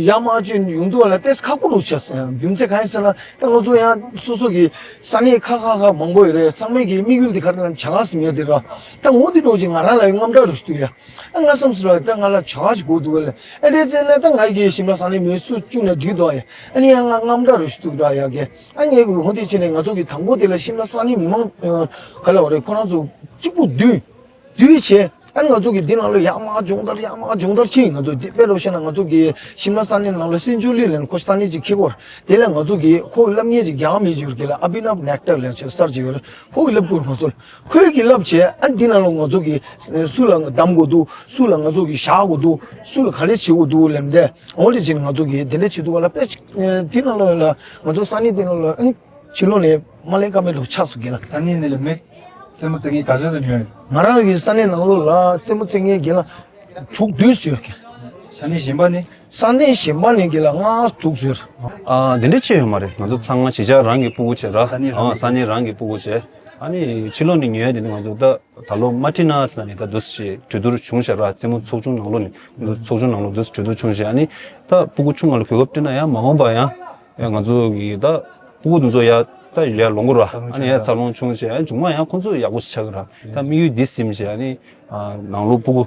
ཡར་མར་བྱས་ཡོང་དུས་ལ་ཏོག་ཙམ་ཁག་པོ་འདུག་བྱས། རྒྱུ་མཚན་གང་ཡིན་ཟེར་ན་ད་ང་ཚོ་ཡང་སོ་སོ་གི་ས་གནས་ཁག་ཁག་ཁག་མང་པོ་ཡོད་རེད། ཚང་མས་གི་དམིགས་ཡུལ་འདི་ག་རེ་ལབ་ན་བྱ་དགའ་ཟིན་ཡོད་དེ་ར། ད་འོ་དེ་འདྲ་ཅིག་ང་རང་ལ་དངངས་སྐྲག་རུ་ཞིག་འདུག་ཡ། ཨ་ང་བསམ་སོང་ར། ད་ང་ལ་བྱ་དགའ་ཞིག་དགོས་འདུག་ག་ལ། ཨ་འདྲས་བྱས་ན་ད་ང་གི་ཤིམ་ལ་ས་གནས་མི་སུ་བཅུག་ན་འགྲིག་འདུག་ཡ། ཨ་ནི་ཡང་ང་དངངས་སྐྲག་རུ་ཞིག་འདུག་ར་ཡ་གི། ཨ་ངས་གི་འོ་དེ་བྱས་ནས་ང་ཚོ་གི་དང་པོ་དེ་ལ་ཤིམ་ལ་ས་གནས་མི་མང་ག་ལ་བ་རེད། ཁོ་རང་ཚོ་གཅིག་པུ་བསྡུས། བསྡུས་བྱས། ཨ་ནི་ང་ཚོ་གི་འདི་ནང་ལ་ཡར་མར་སྦྱོང་བརྡར་ཡར་མར་སྦྱོང་བརྡར་བྱས། ང་ཚོ་འདི་དཔེ་ལོ་བཤད་ན་ང་ཚོ་གི་ཤིམ་ལ་ས་གནས་ནང་ལ་སེན་ཅུ་ལི་ལན་ཁོ་ས་གནས་ཅིག་འཁེལ་གོ་ར། དེ་ལ་ང་ཚོ་གི་ཁོ་བསླབ་མཁན་ཅིག་རྒྱ་མི་ཅིག་ཡོད་ར། གི་ལ་ཨ་བི་ནབ་ནེག་ཊར་ལབ་ཅིག་སར་ཅིག་ཡོད་ར། ཁོ་གི་བསླབ་གོ་ར་ང་ཚོ་ལ། ཁོས་གི་བསླབ་བྱས། ཨ་འདི་ནང་ལ་ང་ཚོ་གི་སུ་ལ་གདམ་དགོས་འདུག་སུ་ལ་ང་ཚོ་གི་བཞག་དགོས་འདུག་སུ་ལ་ག་རེ་བྱེད་དགོས་འདུག་ལབ་འདི་འོ་དེ་བྱས་ནས་ང་ཚོ་གི་དེ་འདྲ་བྱེད་འདུག་ག་ལ། དཔེ་ཅིག་འདི་ནང་ལ་ང་ཚོ་ས་གནས་འདི་ནང་ལ་ཨ་ཕྱི་ལོགས་ནས་མ་ལེན་ཀ་མེད་ལོ་ཆགས་སོང་གི་ལ། ས་གནས་འདི་ལ་མི་རྩེད་མོ་རྩེ་མཁན་ག་ཚོད་ཙམ་ཡོད། ང་རང་གི་ས་གནས་ནང་ལོགས་ལ་རྩེད་མོ་རྩེ་མཁན་གི་ལ་དྲུག་བདུན་ཙམ་ཡོད་གི། ས་གནས་གཞན་པ་ནས། ས་གནས་གཞན་པ་ནས་གི་ལ་ལྔ་དྲུག་ཙམ་ཡོད། ཨ་འདི་འདྲ་ཅིག་ཡོད་མ་རེད། ང་ཚོ་ཚང་མ་གཞིས་ཆགས་རང་གི་ཕྲུ་གུ་བྱས་ར། ས་གནས་རང་ཨ་གི་ས་གནས་རང་གི་ཕྲུ་གུ་བྱས། ཨ་ནི་ཕྱི་ལོགས་ནས་ཉོ་ཡ་དེ་ནི་ང་ཚོ་ད་ད་ལོ་མ་ཊི་ན་ལ་ནི་ད་འདུག་སེ་གྲོས་བསྡུར་བྱུང་ཤག་ར། རྩེད་མོ་ཚོགས་ཆུང་ནང་ལོགས་ནས་ང་ཚོ་ཚོགས་ཆུང་ནང་ལོགས་འདུག་སེ་གྲོས་བསྡུར་བྱུང་ཤག་ཨ་ནི་ད་ཕྲུ་གུ་ཆུང་ང་ལ་གོ་སྐབས་སྤྲད་ན་ཡང་མ་འོངས་པ་ཡང་། ཡང་ང་ཚོ་གི་ད་ཕྲུ་གུ་དེ་ཚོ་ཡ་ད་ཡ་ལོངས་གི་ར། ཨ་ནི་ཡ་འཚར་ལོངས་བྱུང་བྱས། ཨ་ནི་མཇུག་མ་ཡང་ཁོང་ཚོ་ཡག་པོ་ཞིག་ཆགས་གི་ར། ད་དམིགས་ཡུལ་འདི་ཟིན་བྱས། ཨ་ནི་ནང་ལོགས་ཕྲུ་གུ་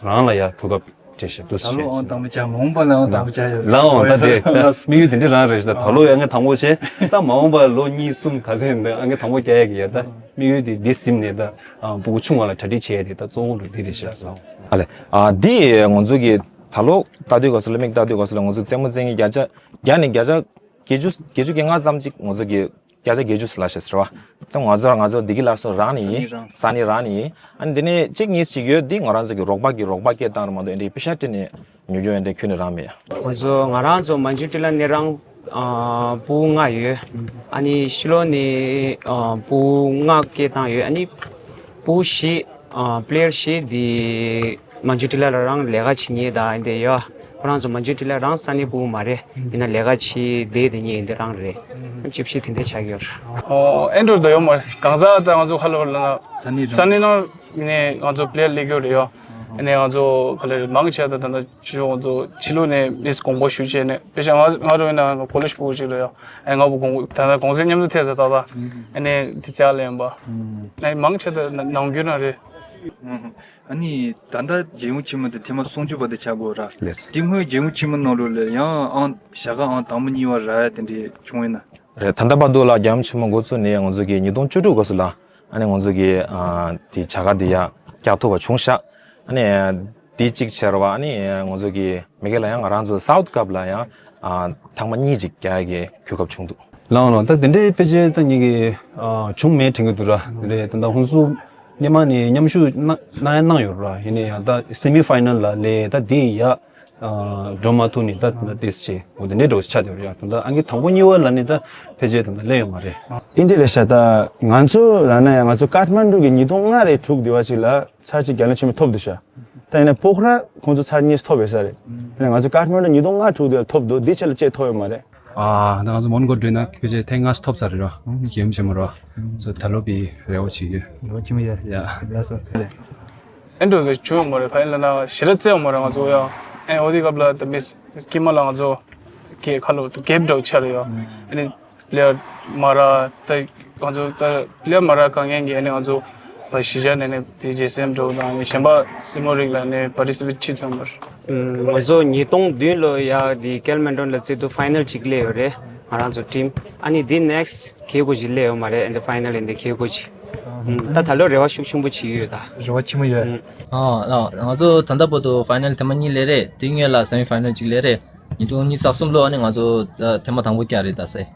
རང་ལ་ཡ་གོ་སྐབས་སྤྲད་བྱས་འདུག་ད་ལོ་ཨང་དང་པོ་བྱ། མ་འོངས་པ་ལའང་དང་པོ་བྱ་ཡོད། ལའང་ད་དེ་ད་དམིགས་ཡུལ་དེ་འདྲ་རང་རེད་ཤག་ད་ད་ལོ་ཡ་ཨང་དང་པོ་བྱས། ད་མ་འོངས་པ་ལོ་གཉིས་གསུམ་ག་ཚད་འདི་ཨང་དང་པོ་རྒྱག་ཡ་གི་ཡ་ད་དམིགས་ཡུལ་དེ་འདི་ཟིན་ནས། ད་ཕྲུ་གུ་ཆུང་བ་ལ་གྲ་སྒྲིག་བྱས་ཡ་དེ་ད་གཙོ་བོ་རུ་འདི་རེད་ཤག་ཨ་ལེ། ཨ་འདི་ང་ཚོ་གི་ད་ལོ་ལྟ་དུས་སྐབས་སུ་ལ། མིག་ལྟ་དུས་སྐབས་སུ་ལ་ང་ཚོ་རྩེད་མོ་རྩེ་མཁན་བརྒྱ་ཆ་བརྒྱ་ནས་བརྒྱ་ཆ་བརྒྱད་ཅུ་བརྒྱད་ཅུ་གྱ་ལྔ་ཙམ་ཅིག་ང་ཚོ་གི་བརྒྱ་ཆ་བརྒྱད་ཅུ་ལ་ཤེས་ཟེར་བ། ཙམ་ང་ཚོ་ང་ཚོ་བདེ་སྐྱིད་ལགས་སོ་རང་ནས་ཡིན། ས་གནས་རང་ནས་ཡིན། ཨ་ནི་འདི་ནས་གཅིག་གཉིས་ཅིག་ཡོད། འདི་ང་རང་ཚོ་གི་རོགས་པ་གི་རོགས་པ་སྐད་བཏང་རེད་མ་གཏོགས་འདི་པེ་ཤ་སྤྲད་ནས་ཉོ་རྒྱུ་ཡང་འདི་ཁྱོན་ནས་རང་མེད་ཡ། ང་ཚོ་ང་རང་ཚོ་མན་ཇུ་ཊི་ལ་ནས་རང་ཨ་ཕྲུ་གུ་ལྔ་ཡོད། ཨ་ནི་ཕྱི་ལོགས་ནས་ཨ་ཕྲུ་གུ་ལྔ་སྐད་བཏང་ཡོད། ཨ་ནི་ཕྲུ་གུ་བཞི་ཨ་པི་ལེ་ཡར་བཞི་འདི་མན་ཇུ་ཊི་ལ་ལ་རང་ལས་ཀ་བྱེད་མཁན་དང་འདི་ཡོད། ཁོ་རང་ཚོ་མན་ཇུ་ཊི་ལ་རང་ས་གནས་ཕྲུ་གུ་མ་རེད། ཡིན་ན་ལས་ཀ་བྱེད་བསྡད་དེ་ཉིན་འདི་རང་རེད། ཅིག་ཕྱི་དེ་འདྲ་ཆགས་ཡོད། ཨོ་ཨེ་འགྲོ་འདོད་ཡོད་མ་རེད། གང་ཟག་ད་ང་ཚོ་ཁ་ལོ་ལ་ན་ས་གནས་ས་གནས་ནང་ནས་ང་ཚོ་པི་ལེ་ཡར་སླེབས་ཡོད་རེད་ཡོད། ཨ་ནི་ང་ཚོ་ག་ལེ་མང་ཆེ་ད་ད་ལྟ་ཆུ་ང་ཚོ་ཕྱི་ལོགས་ནས་མིས་དགོངས་པ་ཞུ་བྱས་ནས། དཔེ་བཞག་ང་ང་རང་ཡིན་ན་ཀོ་ལེཇ་ཕྲུ་གུ་ཅིག་རེད་ཡོད། ཨ་ནི་ང་བུ་དགོངས་ད་ལྟ་གུང་སེང་མཉམ་དུ་ཐེབས་ཟེར་ཏག་ཏག་ཨ་ནི་དེ་རྩ་ལེན་པ། ཨ་ནི་མང་ཆེ་ད་ནང་རྒྱུན་ན་རེད། ཨ་ནི་ད་ལྟ་རྒྱལ་ཡོངས་ཆེན་མོ་དེ་ཐེངས་མ་སུམ་ཅུ་པ་དེ་ཆགས་དགོས་ར། ལེས། དེ་སྔོན་རྒྱལ་ཡོངས་ཆེན་མོ་ནང་ལོགས་ལ་ཡང་ཨང་བྱ་དགའ་ཨང་དང་པོ་གཉིས་པ་རག་ཡ་དེ་འདྲས་བྱུང་ཡོད་ན། རེད། ད་ལྟ་བར་དུ་ལ་རྒྱལ་ཡོངས་ཆེན་མོ་འགོ་བཙུགས་ནས་ང་ཚོ་གི་ཉིས་སྟོང་བཅུ་དྲུག་སྐབས་སུ་ལ་ཨ་ནི་ང་ཚོ་གི་ཨ་དེ་བྱ་དགའ་དེ་ཡ་བཀྱག་ཐུབ་པ་བྱུང་ཤག་ཨ་ནི་དེ་གཅིག་བྱས་ར་བ། ཨ་ནི་ང་ཚོ་གི་མ་གི་ལ་ཡང་ང་རང་ཚོ་སའུཐ་ཀབ་ལ་ཡང་ཨ་ཐེངས་མ་གཉིས་ཅིག་རྒྱག་ཡ་གི་གོ་སྐབས་བྱུང་འདུག་ལའང་ལའང་ད་དེ་འདྲའི་དཔེ་ཆ་ད་ངེད་ཀྱི་ཨ་བྱུང་མེད་དྲན་གྱི་འདུག་ར། དེ་རེད། ད་ད་ཧུན་སུར་སྔོན་མ་ནས་མཉམ་ཞུགས་གནང་གནང་ཡ་གནང་ཡོད་ར། ཡིན་ནའི་ཡང་ད་སེ་མི་ཕའི་ནལ་ལ་སླེབས། ད་དེ་ཡ་ཨ་འགྲོ་མ་ཐུབ་ནས་ད་ད་ཏིས་ཆེ་འོ་དེ་འདྲའི་འགྲོ་ཆགས་བསྡད་ཡོད་ར། ཡང་ད་ད་ཨང་ཀི་དང་པོ་གཉིས་པ་ལ་ནི་ད་ཕལ་ཆེར་ད་ད་སླེབས་ཡོད་མ་རེད། ཨིན་འདྲ་རེད་ཤག་ད་ང་ཚོ་ལ་ན་ཡང་ང་ཚོ་ཀཱཐ་མན་ཌུ་གི་ཉིས་སྟོང་ལྔ་རེ་དྲུག་དེ་བ་ཅིག་ལ་ཚར་གཅིག་རྒྱལ་ཡོངས་ཆེན་མོ་ཐོབ་འདུག་ཤག་ད་ཡིན་ན་ཕོ་ཁྲ་ཁོང་ཚོ་ཚར་གཉིས་ཐོབ་ཡོད་ས་རེད། ཡིན་ན་ང་ཚོ་ཀཱཐ་མན་ཌུ་ཉིས་སྟོང་ལྔ་དྲུག་དེ་ལ་ཐོབ་འདུག་འདི་ཆེད་ལ་ཅིག་ཐོབ་ཡོད་མ་རེད། ཨ་ད་ང་ཚོ་མོན་གྷོ་འགྲོ་ན་ཁྱོད་ཆེ་ཐེངས་ལྔ་ཐོབ་ཚར་རེད་ར། རྒྱལ་ཡོངས་ཆེན་མོ་ར། སོ་ད་ལོ་པའི་རེ་བ་བྱེད་ཀྱི་ཡོད། རེ་བ་བྱེད་མི་ཡོད། ཡ་ལགས་སོ། ཨེ་འགྲོ་གི་བྱུང་ཡོད་མ་རེད། ཕ་ཡིན་ལ་ན་ཞེ་དྲག་བཙལ་ཡོད་མ་རེད་ང་ཚོ་ཡ། ཨེ་འོ་དེ་སྐབས་ལ་ད་མིས་ཀྱི་མ་ལ་ང་ཚོ་གི་ཁ་ལོ་ད་གེབ་འགྲོ་ཆ་རེད་ཡ། ཨ་ནི་པི་ལེ་ཡར་མ་ར་ད་ང་ཚོ་ད་པི་ལེ་ཡར་མ་ར་གང་ཡན་གི་ཨ་ནི་ང་ཚོ་ད་གཞིས་ཆགས་ནས་ནི་དེ་རྗེས་སེམས་འགྲོ་དང་ཨ་ནི་གཞན་པ་སྲིན་མོ་རིགས་ལ་ནི་པར་ཊི་སི་པེཊ་བྱེད་ཐུབ་ཡོད་མ་རེད། ང་ཚོ་ཉིས་སྟོང་བདུན་ལོ་ཡ་དེ་ཀེལ་མན་ཌོན་ལ་རྩེད་དུ་ཕའི་ནལ་གཅིག་སླེབས་ཡོད་རེད། ང་རང་ཚོ་ཊིམ། ཨ་ནི་དེ་ནེག་སི་ཁེ་གོ་ཅིག་སླེབས་ཡོད་མ་རེད། ཨེན་ཌི་ཕའི་ནལ་ཨེན་ཌི་ཁེ་གོ་ཅིག་ད་ད་ལོ་རེ་བ་ཤུགས་ཆེན་པོ་བྱེད་ཀྱི་ཡོད་ད། རེ་བ་ཆེན་པོ་ཡོད། ཨ་ང་ཚོ་ད་ལྟ་བར་དུ་ཕའི་ནལ་ཐེངས་མ་གཉིས་སླེབས་རེད། དེ་སྔོན་ལ་སེ་མི་ཕའི་ནལ་གཅིག་སླེབས་རེད། ཉིས་སྟོང་ཉི་ཤུ་རྩ་གསུམ་ལོ་ཨ་ནི་ང་ཚོ་ད་ཐེངས་མ་དང་པོ་རྒྱག་རེད་ད་སེ།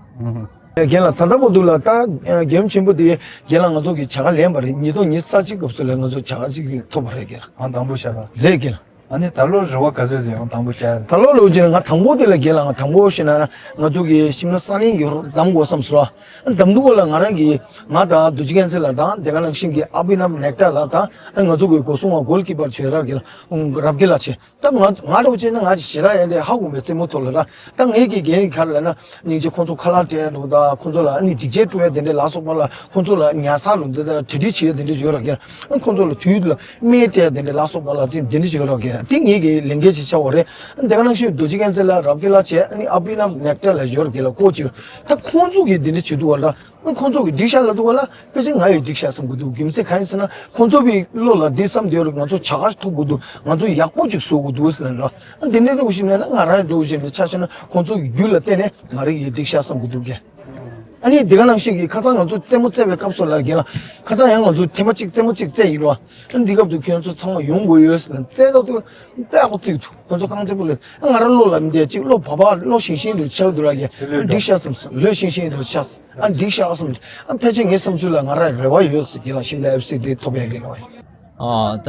རྒན་ལགས་ད་ལྟ་བར་དུ་ལ་ད་རྒྱལ་ཡོངས་ཆེན་པོ་དེ་རྒན་ལགས་ང་ཚོ་གི་བྱ་དགའ་ལེན་པ་རེད། ཉིས་སྟོང་ཉི་ཤུ་རྩ་གཅིག་སྐབས་སུ་ལ་ང་ཚོ་བྱ་དགའ་གཅིག་ཐོབ་པ་རེད་རྒན་ལགས། ཨང་དང་པོ་བྱ་དགའ་རེད་རྒན་ལགས། ཨ་ནི་ད་ལོ་རེ་བ་ག་ཚོད་ཟིན་ཡང་དང་པོ་བྱ། ད་ལོ་ལོ་ཅན་ང་དང་པོ་དེ་ལ་རྒན་ལགས་ང་དང་པོ་ཤེས་ན་ང་ཚོ་གི་ཤིམ་ལ་ས་གླིང་གི་རོ་གདམ་དགོས་བསམ་སོང་། ཨ་གདམ་འདུག་ག་ལ་ང་རང་གི་ང་དང་རྡོ་རྗེ་རྒྱལ་མཚན་ལགས་དང་དེ་ག་ནང་བཞིན་གི་ཨ་བི་ནམ་ནེག་ཊ་ལགས་དང་ཨ་ང་ཚོ་གི་སྒོ་སྲུང་བ་གོལ་ཀི་པར་བྱོས་རབ་རྒན་ལགས་རབ་རྒན་ལགས་བྱས། ད་ང་ང་འདྲ་བོ་བྱས་ན་ང་ཞེ་དྲག་ཡང་དེ་ཧ་གོ་མེད་རྩེད་མོ་ཐོག་ལ་ར། ད་ངས་ཀྱི་རྒན་ག་རེ་ལབ་ན་སྙིང་རྗེ་ཁོང་ཚོ་ཁ་ལག་སྤྲད་འགྲོ་ད་ཁོང་ཚོ་ལ་ཨ་ནི་སྒྲིག་ཆས་སྤྲོད་ཡ་དེ་འདྲས་ལ་སོགས་པ་ལ་ཁོང་ཚོ་ལ་ཉལ་ས་ལ་འདི་ད་གྲ་སྒྲིག་བྱེད་ཡ་དེ་འདྲས་ཡོད་ར་རྒན། ཁོང་ཚོ་ལ་དུས་ལ་སྨན་སྤྲད་ཡ་དེ་འདྲས་ལ་སོགས་པ་ལ་ཅིག་དེ་འདྲས་ཡོད་ར་རྒན། དེ་ངས་ཀྱི་ལས་འགན་ཅིག་ཆགས་པ་རེད། དེ་ག་ནང་བཞིན་རྡོ་རྗེ་རྒྱལ་མཚན་ལགས་རབ་རྒན་ལགས་བྱས་ཨ་ནི་ཨ་བི་ནམ་ནེག་ཊ་ལགས་ཡོད་ར་རྒན་ལགས་ཀོ་ཅིག་ད་ཁོང་ཚོ་གིས་དེ་འདྲས་བྱེད་འདུག་བ་ར། ཁོང་ཚོ་གིས་སྒྲིག་ཤག་ལབ་འདུག་ག་ལ། ཕལ་ཆེར་ང་ཡི་སྒྲིག་ཤག་བསམ་གི་འདུག་རྒྱུ་མཚན་གང་ཡིན་ཟེར་ན་ཁོང་ཚོ་བའི་བློ་ལ་འདི་བསམ་བསྡད་ཡོད་རེད། ང་ཚོ་བྱ་དགའ་ཐོབ་དགོས་འདུག་ང་ཚོ་ཡག་པོ་ཅིག་བཟོ་དགོས་འདུག་ཟེར་ན་ར། འདི་འདྲའི་འདྲ་བོ་ཞིག་མེད་ན་ང་རང་འདྲ་བོ་ཞིག་མེད་ཆ་བཞག་ན་ཁོང་ཚོ་གི་རྒྱུད་ལ་བརྟེན་ནས་ང་རང་གི་སྒྲིག་ཤག་བསམ་གི་འདུག་གས། ཨ་ནི་འདི་ག་ནང་བཞིན་གྱི་ཁ་སང་ང་ཚོ་རྩེད་མོ་རྩེ་བའི་སྐབས་སུ་ལ་རྒན་ལགས་ཁ་སང་ཡང་ང་ཚོ་ཐེངས་མ་གཅིག་རྩེད་མོ་གཅིག་རྩེ་ཡིན་རོ། ཨ་འདི་སྐབས་དུ་ཁྱོད་ཚོ་ཚང་མ་ཡོང་དགོས་ཡོད་ཟེར་ན་རྩེ་ཐོག་ཏུ་དཔེ་ཡག་པོ་རྩེ་འདུག་ཁོང་ཚོ་རྐང་རྩེད་པོ་ལས་ང་རང་བློ་ལ་མི་བདེ་ཅིག་བློ་བབ་བ་བློ་ཤིང་ཤིང་དུ་ཆགས་འདུག་ར་གས། འགྲིག་ཤག་བསམ་སོང་། ལོས་ཤིང་ཤིང་དུ་ཆགས་སོང་། ཨ་འགྲིག་ཤག་བསམ། ཨ་ཕལ་ཆེར་ངའི་བསམ་ཚུལ་ལ་ང་རང་རེ་བ་ཡོད་ཟེར་གྱི་ལ་ཤིམ་ལ་ཨེཕ་སི་དེ་ཐོབ་ཡག་གི་རེ་བ་ཡོད། ཨ་ད་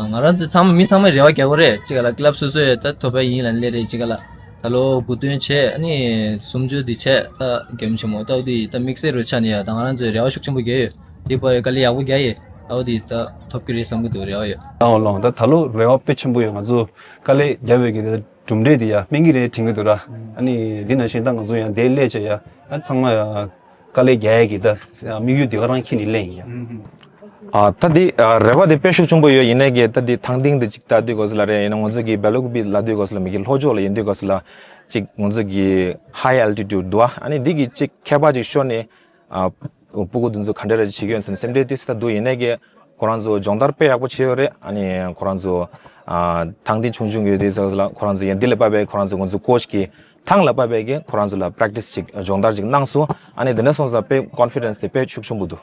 ང་རང་ཚོ་ཚང་མ་མི་ཚང་མས་རེ་བ་རྒྱག་གི་རེད། ཅིག་ལ་ཀི་ལབ་སོ་སོ་ཡོད་ད་ཐོབ་པ་ཡིན་ལ་ལས་རེད། ཅིག་ལ་ད་ལོ་དགུ་སྟོན་བྱས་ཨ་ནི་སུམ་ཅུ་དེ་བྱས་ད་རྒྱལ་ཡོངས་ཆེན་མོ་ད་འོ་དེ་ད་དམིགས་བསལ་རུ་ཆགས་ནས་ཡ་ད་ང་རང་ཚོས་རེ་བ་ཤུགས་ཆེན་པོ་རྒྱག་ཡོད། དེ་བ་ཡོད་དཀའ་ལས་ཡག་པོ་རྒྱག་ཡོད། ད་འོ་དེ་ད་ཐོབ་ཀྱི་རེད་བསམ་གྱི་འདུག་རེ་བ་ཡོད། ཨ་འོ་ལོང་ད་ད་ལོ་རེ་བ་དཔེ་ཆེན་པོ་ཡོད། ང་ཚོ་དཀའ་ལས་རྒྱབ་ཡོད་ཀྱི་རེད། གྲུབ་འབྲས་དེ་ཡ་སྨིན་གྱི་རེད་དྲན་གྱི་འདུག་ར། ཨ་ནི་འདི་ནང་བཞིན་ད་ང་ཚོ་ཡང་དེ་སླེབས་བྱས་ཡ་ཨ་ཚང་མ་ཡ་དཀའ་ལས་རྒྱག་ཡ་གི་ད་དམིགས་ཡུལ་དེ་ག་རང་འཁྱེར་ནས་སླེབས་ཡིན་ཡ། ཨ་ད་འདི་ཨ་རེ་བ་དེ་དཔེ་ཤུགས་ཆེན་པོ་ཡོད། ཡིན་ནའི་གི་ད་འདི་ཐང་སྟེང་དེ་ཅིག་ལྟ་དུས་སྐབས་སུ་ལ་རེད། ཡིན་ན་ང་ཚོ་གི་སྦེལ་ཀོབ་ལ་དུས་སྐབས་སུ་ལ་མི་གི་ལྷོ་ཕྱོགས་ལ་ཡིན་དུས་སྐབས་སུ་ལ་ གཅིག་ང་ཚོ་གི་high altitude་འདུག་ཨ། ཨ་ནི་འདི་གི་གཅིག་ཁྱད་པར་ཅིག་ཤོར་ནས་ཨ་སྤུ་གུ་འདི་ཚོ་ག་འདྲ་རེ་བྱེད་ཀྱི་ཡོད་ཟེར་ན་སེམས་ཁྲལ་ཏོག་ཙམ་ད་འདུག་ཡིན་ནའི་གི་ཁོ་རང་ཚོ་སྦྱོང་བརྡར་དཔེ་ཡག་པོ་བྱས་ཡོད་རེད། ཨ་ནི་ཁོ་རང་ཚོ་ཨ་ཐང་འདི་ཆུང་ཆུང་ཡོད་དུས་ཙམ་ལ་ཁོ་རང་ཚོ་ཡན་འདི་ལ་བབས་པའི་ཁོ་རང་ཚོ་ང་ཚོ་ཀོ་ཆི་གི་ཐང་ལ་བབས་པའི་གི་ཁོ་རང་ཚོ་ལ་practice་ཅིག་སྦྱོང་བརྡར་ཅིག་གནང་སོང་། ཨ་ནི་འདི་ནས་སོང་ཙང་དཔེ་confidence་དེ་དཔེ་ཤུགས་ཆེན་པོ་འདུག་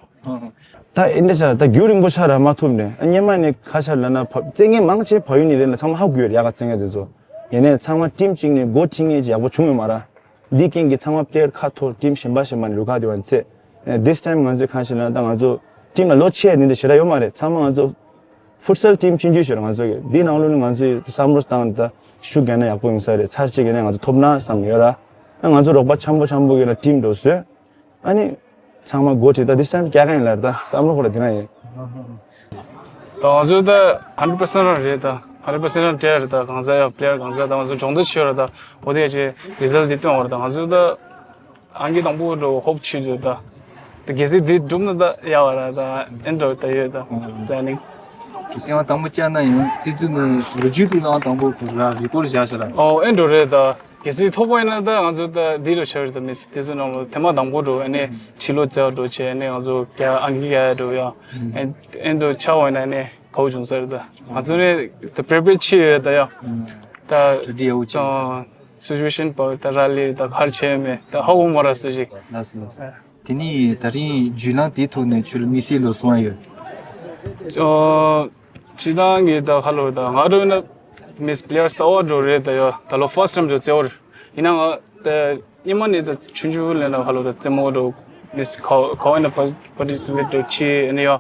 ད་ཨིན་ཌི་ཤར་ད་རྒྱུན་རིང་པོ་ཤར་མ་ཐུབ་ནས་སྔོན་མ་ནས་ཁ་ཤར་ལབ་ན་བ་རྩེད་མཁན་མང་ཆེ་བལ་ཡུལ་ནས་རེད་ལ་ཚང་མ་ཧ་གོ་ཡོད་རེད། ཡག་ག་རྩེད་མཁན་དེ་ཚོ་ཡིན་ནའི་ཚང་མ་ཊིམ་གཅིག་ནས་འགོ་ཁྲིད་མཁན་ཅིག་ཡག་པོ་བྱུང་ཡོད་མ་རེད། འདི་རྐྱེན་གྱིས་ཚང་མ་པི་ལེ་ཡར་ཁ་འཐོར་ཊིམ་གཞན་པ་གཞན་པ་ནས་རུ་ཁག་དེ་བ་ཚེ། This time་ང་ཚོས་གང་ཞིག་ལབ་ན་ད་ང་ཚོ་ཊིམ་ལ་ལོ་ཆེ་འདི་འདྲ་ཞེ་དྲག་ཡོད་མ་རེད། ཚང་མ་ང་ཚོ་ཕུཊ་སལ་ཊིམ་ཆུང་ཆུང་ཞིག་རེད། ང་ཚོ་གི་འདི་ནང་ལོགས་ནས་ང་ཚོས་བསམ་བློ་བཏང་ད་ཤུགས་རྒྱག་ན་ཡག་པོ་ཡོང་ས་རེད། ཚར་གཅིག་གི་ནས་ང་ཚོ་ཐོབ་ན་བསམ་ཡོད་ར། ང་ཚོ་རོགས་པ་འཆམ་པོ་འཆམ་པོ་གི་ལ་ཊིམ་འགྲོ་བཟོས། ཨ་ནི་ཚང་མ་འགོ་ཁྲིད་ད་འདི་སེམས་སྐྱ་ག་ཡིན་ལར་ད་བསམ་བློ་ཁོ་ལ་འདི་རང་ཡིན། ད་ང་ཚོ་ད་hundred percent་རང་རེད། ད་hundred percent་རང་སྤྲད་རེད། ད་གང་ཟག་ཡ་པི་ལེ་ཡར་གང་ཟག་ད་ང་ཚོ་སྦྱོང་བརྡར་བྱེད་རེད། ད་འོ་དེ་ཡ་ཆེ་རི་ཛལ་འདི་སྟོན་བར་ད་ང་ཚོ་ད་ཨང་ཀི་དང་པོ་འགྲོ་ཧོབ་ཆུད་དུ་ད་ད་གལ་སྲིད་འདི་འགྲུབ་ན་ད་ཡག་བ་ར་ད་ཨེན་འགྲོ་ད་ཡོད་ད་ད་ནི་གལ་སྲིད་ཨང་དང་པོ་བཅར་ན་ཡང་རྩི་ཚུལ་ནི་ལོ་རྒྱུས་དུ་ཨང་དང་པོ་གོ་ར་རི་ཀོར་བཞག་ཤ་ར། ཨོ་ཨེན་འགྲོ་རེད་ད། གལ་སྲིད་ཐོབ་པ་ཡིན་ན་ད་ང་ཚོ་ད་འདི་རུ་ཆགས་རེད། ད་མི་སི་དེ་ཚོ་ནང་ལ་ཐེངས་མ་དང་པོ་འགྲོ་ཨ་ནི་ཕྱི་ལོགས་བཙལ་བ་འགྲོ་བྱས་ཨ་ནི་ང་ཚོ་རྒྱ་ཨང་ཀི་རྒྱག་ཡ་འགྲོ་ཡ་ཨེ་ཨེ་འདྲ་ཆགས་པ་ཡིན་ན་ཨ་ནི་དགའ་བོ་བྱུང་ས་རེད། ད་ང་ཚོ་ནི་ད་པི་རི་པེར་བྱས་ཡོད་ད་ཡ་ད་ད་འདི་ཡག་པོ་བྱས་ཡོད། སི་ཅུ་ཨེ་ཤན་པ་ད་ར་ལི་ད་གར་བྱས་མེད་ད་ཧ་གོ་མ་ར་སུ་ཞིག་ལགས་སོ་ལགས་སོ། དེ་ནི་ད་རིང་བརྒྱུད་ལམ་དེའི་ཐོག་ནས་ཁྱོད་ལ་དམིགས་བསལ་ལོ་གསུང་བ་ཡོད། ཨོ། སྤྱིར་བཏང་གི་ད་ཁ་ལོ་ད་ང་འགྲོ་ན་མི་སི་པི་ལེ་ཡར་གསར་བ་འགྲོ་རེད་ད་ཡོ། ད་ལོ་ཕར་སི་ཊི་ཊེམ་འགྲོ་རྩེ་བར་ཡིན་ན་ང་ད་སྔོན་མ་ནས་ད་ཆུང་ཆུང་ལས་ན་ཁ་ལོ་ད་རྩེད་མོ་འགྲོ་མི་སི་ཁ་ཁ་བ་ན་པར་ཊི་སི་པེ་ཊི་འགྲོ་ཆེ་ཨ་ནི་ཡོ་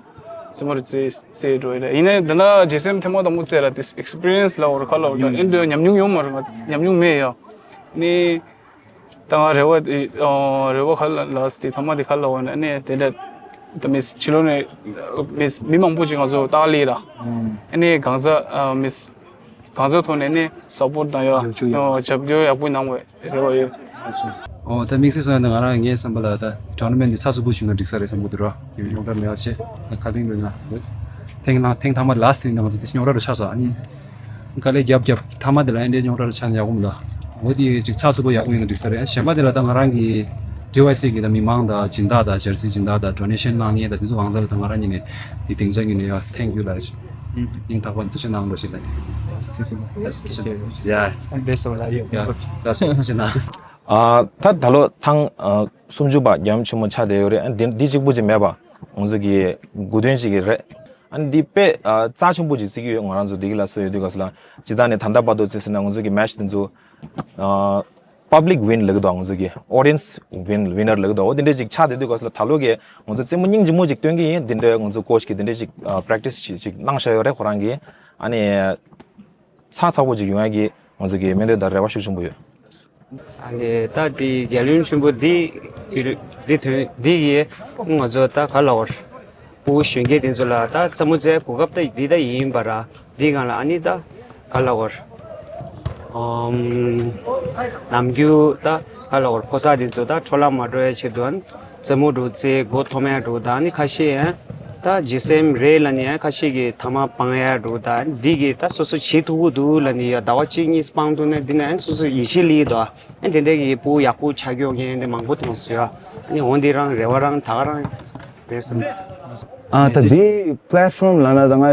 རྩེད་མོ་རུ་རྩེ་རྩེ་འགྲོ་ཡོད་ཡིན་ན་ད་ན་ཇི་སེམ་ཐེངས་མ་དང་པོ་རྩེ་ར་དེ་ཨེག་སི་པི་རི་ཡན་སི་ལ་འོར་ཁ་ལོ་ད་ཨེ་འདྲ་ཉམས་མྱོང་ཡོད་མ་རེད། ང་ཉམས་མྱོང་མེད་ཡོ་ནི། ད་ང་རེ་བ་དེ་ཨོ་རེ་བ་ག་ལ་ལགས་དེ་ཐ་མ་དེ་ག་ལ་འོ་ན་ཨ་ནི་དེ་འདྲ་ད་མི་ཕྱི་ལོགས་ནས་མི་མི་མང་པོ་ཅིག་ང་ཚོ་ལྟ་ག་སླེབས་ར། ཨ་ནི་གང་ཟག་ཨ་མི་གང་ཟག་ཐོག་ནས་ནི་སཔོར་ཊི་དང་ཡ་རྒྱབ་སྐྱོར་ཡག་ཨོ་རྒྱབ་སྐྱོར་ཡག་པོ་གནང་བའི་རེ་བ་ཡོད། ཨོ་ད་དམིགས་བསལ་སོང་ཡ་ན་ང་རང་ངའི་བསམ་པ་ལ་ད་ཊོར་ན་མེན་ཊི་འདི་ཚགས་ཚུད་པོ་ཞིག་ན་འགྲིག་ས་རེད་བསམ་གྱི་འདུག་ར། ཡོད་རྙོག་དྲ་མེད་པ་བྱས་ད་ཁ་སེང་འགྲོ་ན་ཐེངས་ཐེངས་ཐ་མ་ལ་སི་ཊི་ནི་ང་ཚོ་དེ་རྙོག་དྲ་རུ་ཆགས་སོང་ཨ་ནི། དཀའ་ལས་རྒྱབ་རྒྱབ་མཐའ་མ་དེ་ལ་ཨེ་འདྲའི་རྙོག་དྲ་རུ་ཆགས་ན་ཡག་པོ་མི་འདུག་འོ་དེ་ཅིག་ཚགས་ཚུད་པོ་ཡག་པོ་ཡོང་ན་འགྲིག་ས་རེད། གཞན་པ་དེ་ལ་ད་ང་རང་གི་ཌི་ཝའི་སི་གི་ད་མི་མང་དང་སྦྱིན་བདག་དང་ཇར་སི་སྦྱིན་བདག་དང་ཌོ་ནེ་ཤན་གནང་མཁན་དང་དེ་ཚོ་གང་ཟག་ལ་ད་ང་རང་ཉིད་ནས་དེ་སྡིངས་ཆ་ཉིད་ནས་ཡ་ཐེང་ཀིའུ་ལབ་རེད། སྙིང་ཐག་པ་ནས་ཐུགས་རྗེ་གནང་རོགས་ཞེས་ལབ། ཡ་ཡ་ད་ད་ལོ་ཐེངས་སུམ་ཅུ་པ་རྒྱལ་ཡུམ་ཆེན་མོ་ཆགས་བསྡད་ཡོད་རེད། འདི་འདི་གཅིག་པུ་ཅིག་མེད་པ་ང་ཚོ་གི་དགུ་སྟོན་ཅིག་གི་རེད། ཨ་ནི་འདི་དཔེ་ཨ་རྩ་ཆེན་པོ་ཅིག་བརྩི་གི་ཡོད། ང་རང་ཚོ་འདི་གི་ལ་སོ་ཡོད་དུས་ག་སོ་ལ་ཇི་ལྟར་ནས་ད་ལྟ་བར་དུ་བརྩིས་ཟིན་ན་ང་ཚོ་གི་མེ་ཆི་འདི་ཚོ་ཨ་པབ་ལིག་ཝིན་ལབ་ཀྱི་འདུག་ང་ཚོ་གི་ཨོ་ཌི་ཡེན་སི་ཝིན་ཝི་ནར་ལབ་ཀྱི་འདུག་འོ་དེ་འདྲས་ཅིག་ཆགས་བསྡད་དུས་ག་སོ་ལ་ད་ལོ་གི་ང་ཚོ་རྩེད་མོ་སྙིང་རྗེ་མོ་ཅིག་སྟོན་གི་ཡིན། འདི་འདྲས་ང་ཚོ་ཀོ་ཆི་གི་འདི་འདྲས་ཅིག་ཨ་པྲེག་ཊི་སི་ཅིག་ཅིག་གནང་བཞག་ཡོད་རེད་ཁོ་རང་གི། ཨ་ནི་ཚགས་ཚགས་པོ་ཅིག་ཡོང་ཡ་གི་ང་ཚོ་གི་སྨོན་འདུན་དང་རེ་བ་ཤུགས་ཆེན་པོ་ཡོད། ཨ་ནི་ད་འདི་རྒྱལ་ཡུམ་ཆེན་པོ་འདི་འདི་དོན་འདི་ཡིས་ང་ཚོ་ད་ག་ལ་བར་སྤུ་གུ་གཞོན་སྐྱེས་དེ་ཚོ་ལ་ད་རྩེད་མོ་རྩེ་གོ་སྐབས་ད་འདི་ད་ཡིན་པ་ར། འདི་སྒང་ལ་ཨ་ནི་ད་ག་ལ་བར་ཨམ་ནམ་རྒྱུན་ད་ག་ལ་བར་ཕོ་གསར་དེ་ཚོ་ད་འཕྲོ་བརླག་མ་འགྲོ་ཡ་ཆེད་དུ་ཨ་ནི་རྩེད་མོ་འགྲོ་རྩེ་མགོ་འཐོམ་ཡ་འགྲོ་ད་ཨ་ནི་ཁ་ཤས་ཡང་། ད་ཇི་སེམ་རེད་ལ་ནི་ཡང་ཁ་ཤས་ཀྱིས་ཐ་མག་སྤང་ཡ་འགྲོ་ད་འདི་གི་ད་སོ་སོ་བྱེད་ཐུབ་ཀྱི་འདུག་ལ་ནི་ཡ་ཟླ་བ་གཅིག་གཉིས་སྤང་ཐུབ་ན་འདི་ན་ཡང་སོ་སོ་ཡིད་ཆེས་སླེབས་འདུག་ཨ་དེ་འདྲ་གི་སྤུ་གུ་ཡག་པོ་ཆགས་ཀྱོག་མཁན་དེ་མང་པོ་མཐོང་སོང་ཡ། ཨ་ནི་འོ་འདི་རང་རེ་བ་རང་ད་ག་རང་རེད་བསམ། ཨ་ད་འདི་པི་ལེཊ་ཕོམ་ལ་ན་ད་ང་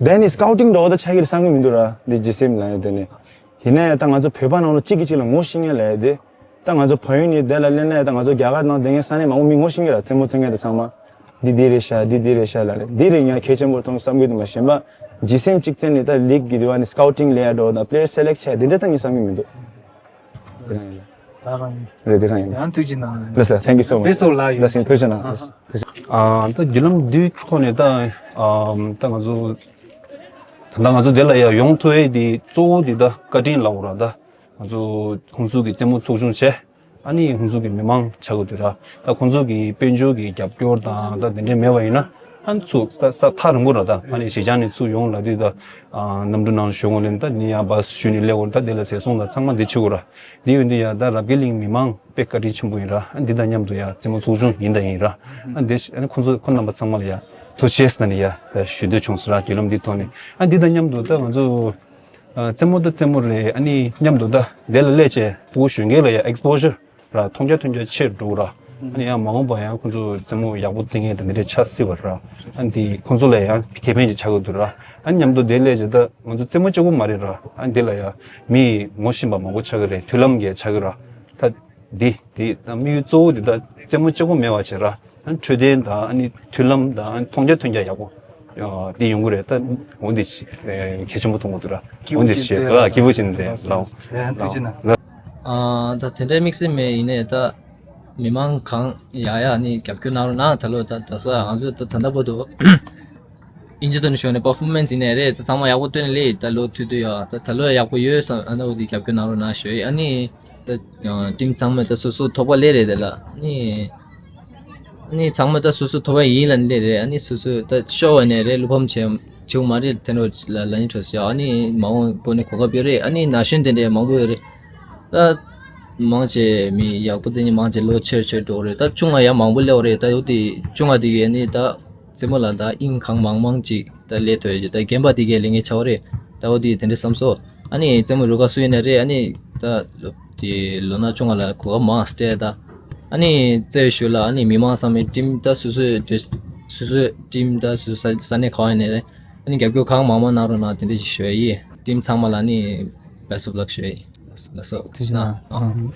དེ་ནི་སི་ཀའུ་ཊིང་འགྲོ་ད་ཆགས་ཀྱི་རེད་བསམ་གྱི་མི་འདུག་ར་འདི་ཇི་སེམ་ལ་ཡ་དེ་ནི། ཡིན་ན་ཡང་ད་ང་ཚོ་བོད་པ་ནང་ལོགས་གཅིག་གིས་གཅིག་ལ་ངོ་ཤེས་མཁན་ལབ་ཡ་དེ། ད་ང་ཚོ་བལ་ཡུལ་ནས་དེ་ལ་སླེབས་ན་ཡང་ད་ང་ཚོ་རྒྱ་གར་ནང་བསྡད་མཁན་ས་གནས་མང་པོ་མི་ངོ་ཤེས་མཁན་ར་རྩེད་མོ་རྩེ་མཁན་དེ་ཚང་མ། འདི་འདི་རེད་ཤག་འདི་འདི་རེད་ཤག་ལབ་ནས་འདི་རེད་ཡང་གལ་ཆེན་པོ་མཐོང་བསམ་གྱི་འདུག་མ་གཞན་པ་ཇི་སེམ་གཅིག་བཙན་ནས་ད་ལིག་གི་དེ་བ་ནས་སི་ཀའུ་ཊིང་ལས་ཡ་འགྲོ་དང་པི་ལེ་ཡར་སེ་ལེག་བྱས་དེ་འདྲ་ད་ངས་བསམ་གྱི་མི་འདུག་དེ་རང་ཡིན་ལ། ད་རང་ཡིན། རེད་དེ་རང་ཡིན་ལ། ཡང་ཐུགས་རྗེ་གནང་། ལགས་སོ། Thank you so much། Best of luck། ལགས་སོ། ཐུགས་རྗེ་གནང་། ལགས་སོ། ཨ་ད་བརྒྱུད་ལམ་འདིའི་ཐོག་ནས་ད་ཨ་ད་ང་ཚོ་ད་ལྟ་ང་ཚོ་འདི་ལ་ཡ་ཡོང་ཐུབ་ཡས་དེ་གཙོ་བོ་དེ་ད་བཀའ་དྲིན་ལབ་དགོས་ར། ད་ང་ཚོ་ཧུན་སུར་གྱི་རྩེད་མོ་ཚོགས་ཆུང་བྱས། ཨ་ནི་ཧུན་སུར་གྱི་མི་མང་ཆགས་དགོས་དུས་ར། ད་ཁོང་ཚོ་གི་དཔལ་འབྱོར་གྱི་རྒྱབ་སྐྱོར་དང་ད་དེ་འདྲས་མེད་པ་ཡིན་ན་ཨ་ནི་ཚུར་ས་ས་ཐག་རིང་པོ་ར། ད་ཨ་ནི་གཞིས་ཆགས་ནས་ཚུར་ཡོང་ལབ་དུས་ད་ཨ་གནམ་གྲུ་ནང་ཞོན་དགོས་ལབ་ད་ནི་ཡ་བཱས་ཞུས་ནས་སླེབས་དགོས་ར། ད་དེ་ལ་ཟས་སོང་ད་ཚང་མ་འདི་བྱེད་དགོས་ར། འདི་ཡོད་འདི་ཡ་ད་རབ་རྒྱས་གླིང་མི་མང་དཔེ་བཀའ་དྲིན་ཆེན་པོ་ཡིན་ར། ཨ་འདི་དང་མཉམ་དུ་ཡ་རྩེད་མོ་ཚོགས་ཆུང་ཡིན་ད་ཡིན་ར། ཨ་འདི་ཨ་ནི་ཁོང་ཚོ་ཁོང་རྣམ་པ་ཚང་མ་ལ་ཡ་ཐུགས་རྗེ་ཆེ་ཟེར་ནས་ཡ་ད་ཞུ་འདོད་བྱུང་སོང་ར། བརྒྱུད་ལམ་འདི་ཐོག་ནས་ཨ་འདི་དང་མཉམ་དུ་ད་ང་ཚོ་ ཨ། རྩེད་མོ་ད་རྩེད་མོ་རེད། ཨ་ནི་མཉམ་དུ་ད་དེ་ལ་སླེབས་བྱས་ཕྲུ་གུ་གཞོན་སྐྱེས་ལ་ཡང་ཨེགས་པོ་ཞར་ར་མཐོང་རྒྱ་ཐོན་རྒྱ་ཆེར་འགྲོ་གི་ར། ཨ་ནི་ཡང་མ་འོངས་པ་ཡང་ཁོང་ཚོ་རྩེད་མོ་ཡག་པོ་རྩེ་མཁན་དེ་འདྲ་ཆགས་སྲིད་པ་ར། ཨ་ནི་དེ་ཁོང་ཚོ་ལ་ཡང་ཁེ་ཕན་ཅིག་ཆགས་ཀྱི་འདུག་ར། ཨ་ནི་མཉམ་དུ་དེ་སླེབས་བྱས་ད་ང་ཚོ་རྩེད་མོ་གཅིག་པོ་མ་རེད་ར། ཨ་ནི་དེ་ལ་ཡང་མི་ངོ་ཤེས་པ་མང་པོ་ཆགས་ཀྱི་རེད། མཐུན་ལམ་གྱི་ཆགས་ཀྱི་ར། ད་འདི་འདི་ད་དམིགས་ཡུལ་གཙོ་བོ་འདི་ད་རྩེད་མོ་གཅིག་པོ་མེད་པ་བྱས་ར། ཨ་ནི་འཕྲོད་བསྟེན་དང་ཨ་ནི་མཐུན་ལམ་དང་ཨ་ནི་མཐོང་རྒྱ་ཐོན་རྒྱ་ཡག་པོ་འདི་ཡོང་གི་རེད། ད་འོ་འདི་གལ་ཆེན་པོ་མཐོང་གི་འདུག་ར། འོ་འདི་ཞེས་ད་སྐྱིད་པོ་བྱེད་ནས་ཟེར་ལ། ལ། ཨ། ད་དེ་འདྲའི་དམིགས་བསལ་མེད། ཡིན་ནའི་ད་མི་མང་གང་ཡག་ཡག་ནི་རྒྱབ་སྐྱོར་གནང་རོགས་གནང་། ད་ལོ་ད་ད་ས་ང་ཚོས་ད་ད་ལྟ་བར་དུ་ཨིན་ཇི་དོན་ཞོན་ནས་པར་ཕོར་མན་སི་ཡིན་ནའི་རེད། ད་ཚང་མ་ཡག་པོ་སྟོན་ལེ། ད་ལོ་མཐུད་དུ་ཡོད། ད་ད་ལོ་ཡག་པོ་ཡོད་བསམ། ཨ་ནི་འོ་དེ་རྒྱབ་སྐྱོར་གནང་རོགས་གནང་ཞུ་ཡི། ཨ་ནི་ད་ཊིམ་ཚང་མས་ད་སོ་སོ་ཐོབ་པ་ལེ་རེད། དེ་ལ་ཨ་ནི་ཨ་ནི་ཚང་མས་ད་སོ་སོ་ཐོབ་པ་ཡིན་ལ་ནི་ལེ་རེད། ཨ་ནི་སོ་སོ་ད་ཤོར་བ་ནས་རེད། བློ་ཕམ་བྱེད་བྱེད་དགོས་མ་རེད། དེ་འདྲ་ལ་ལ་ཡིན་འཕྲོ་ཞིག་ཨ་ནི་མ་འོངས་སྒོ་ནས་གོ་སྐབས་ཡོད་རེད། ཨ་ནི་ན་གཞོན་དེ་འདྲའི་མང་པོ་ཡོད་རེད། ད་མང་ཆེ་མི་ཡག་པོ་རྩེ་མཁན་མང་ཆེ་ལོ་ཆེར་ཆེར་འགྲོ་གི་རེད། ད་ཆུང་བ་ཡང་མང་པོ་སླེབས་པ་རེད། ད་འོ་དེ་ཆུང་བ་དེ་གས་ནི་ད་རྩེད་མོ་ལ་ད་དབྱིངས་གང་མང་མང་ཅིག་ད་སླེབས་ཐུབ་ཡ་ཅིག་ད་རྒན་པ་དེ་གས་སླེབས་མཁན་ཆགས་པ་རེད། ད་འོ་དེ་དེ་འདྲ་བསམ་སོང་། ཨ་ནི་རྩེད་མོ་རུ་ཁག་སུ་ཡིན་ནའི་རེད། ཨ་ནི་ད་ལོ་དེ་ལོ་ན་ཆུང་བ་ལ་གོ་སྐབས་མང་སྤྲད། ད་ཨ་ནི་རྩེ་ཞུ་ལ་ཨ་ནི་མི་མང་ཚང་མའི་ཊིམ་ད་སོ་སོའི་དེ་སོ་སོའི་ཊིམ་ད་སོ་སོ་ས་ས་གནས་གང་ཡིན་ནའི་རེད། ཨ་ནི་རྒྱབ་སྐྱོར་གང་མང་མང་གནང་རོགས་གནང་། དེ་འདྲ་ཞིག་ཞུ་ཡ་ཡིན། ཊིམ་ཚང་མ་ལ་ནི་best of luck ཞུ་ཡ་ཡིན། ལགས་སོ། ཐུགས་རྗེ་གནང་། ཨ།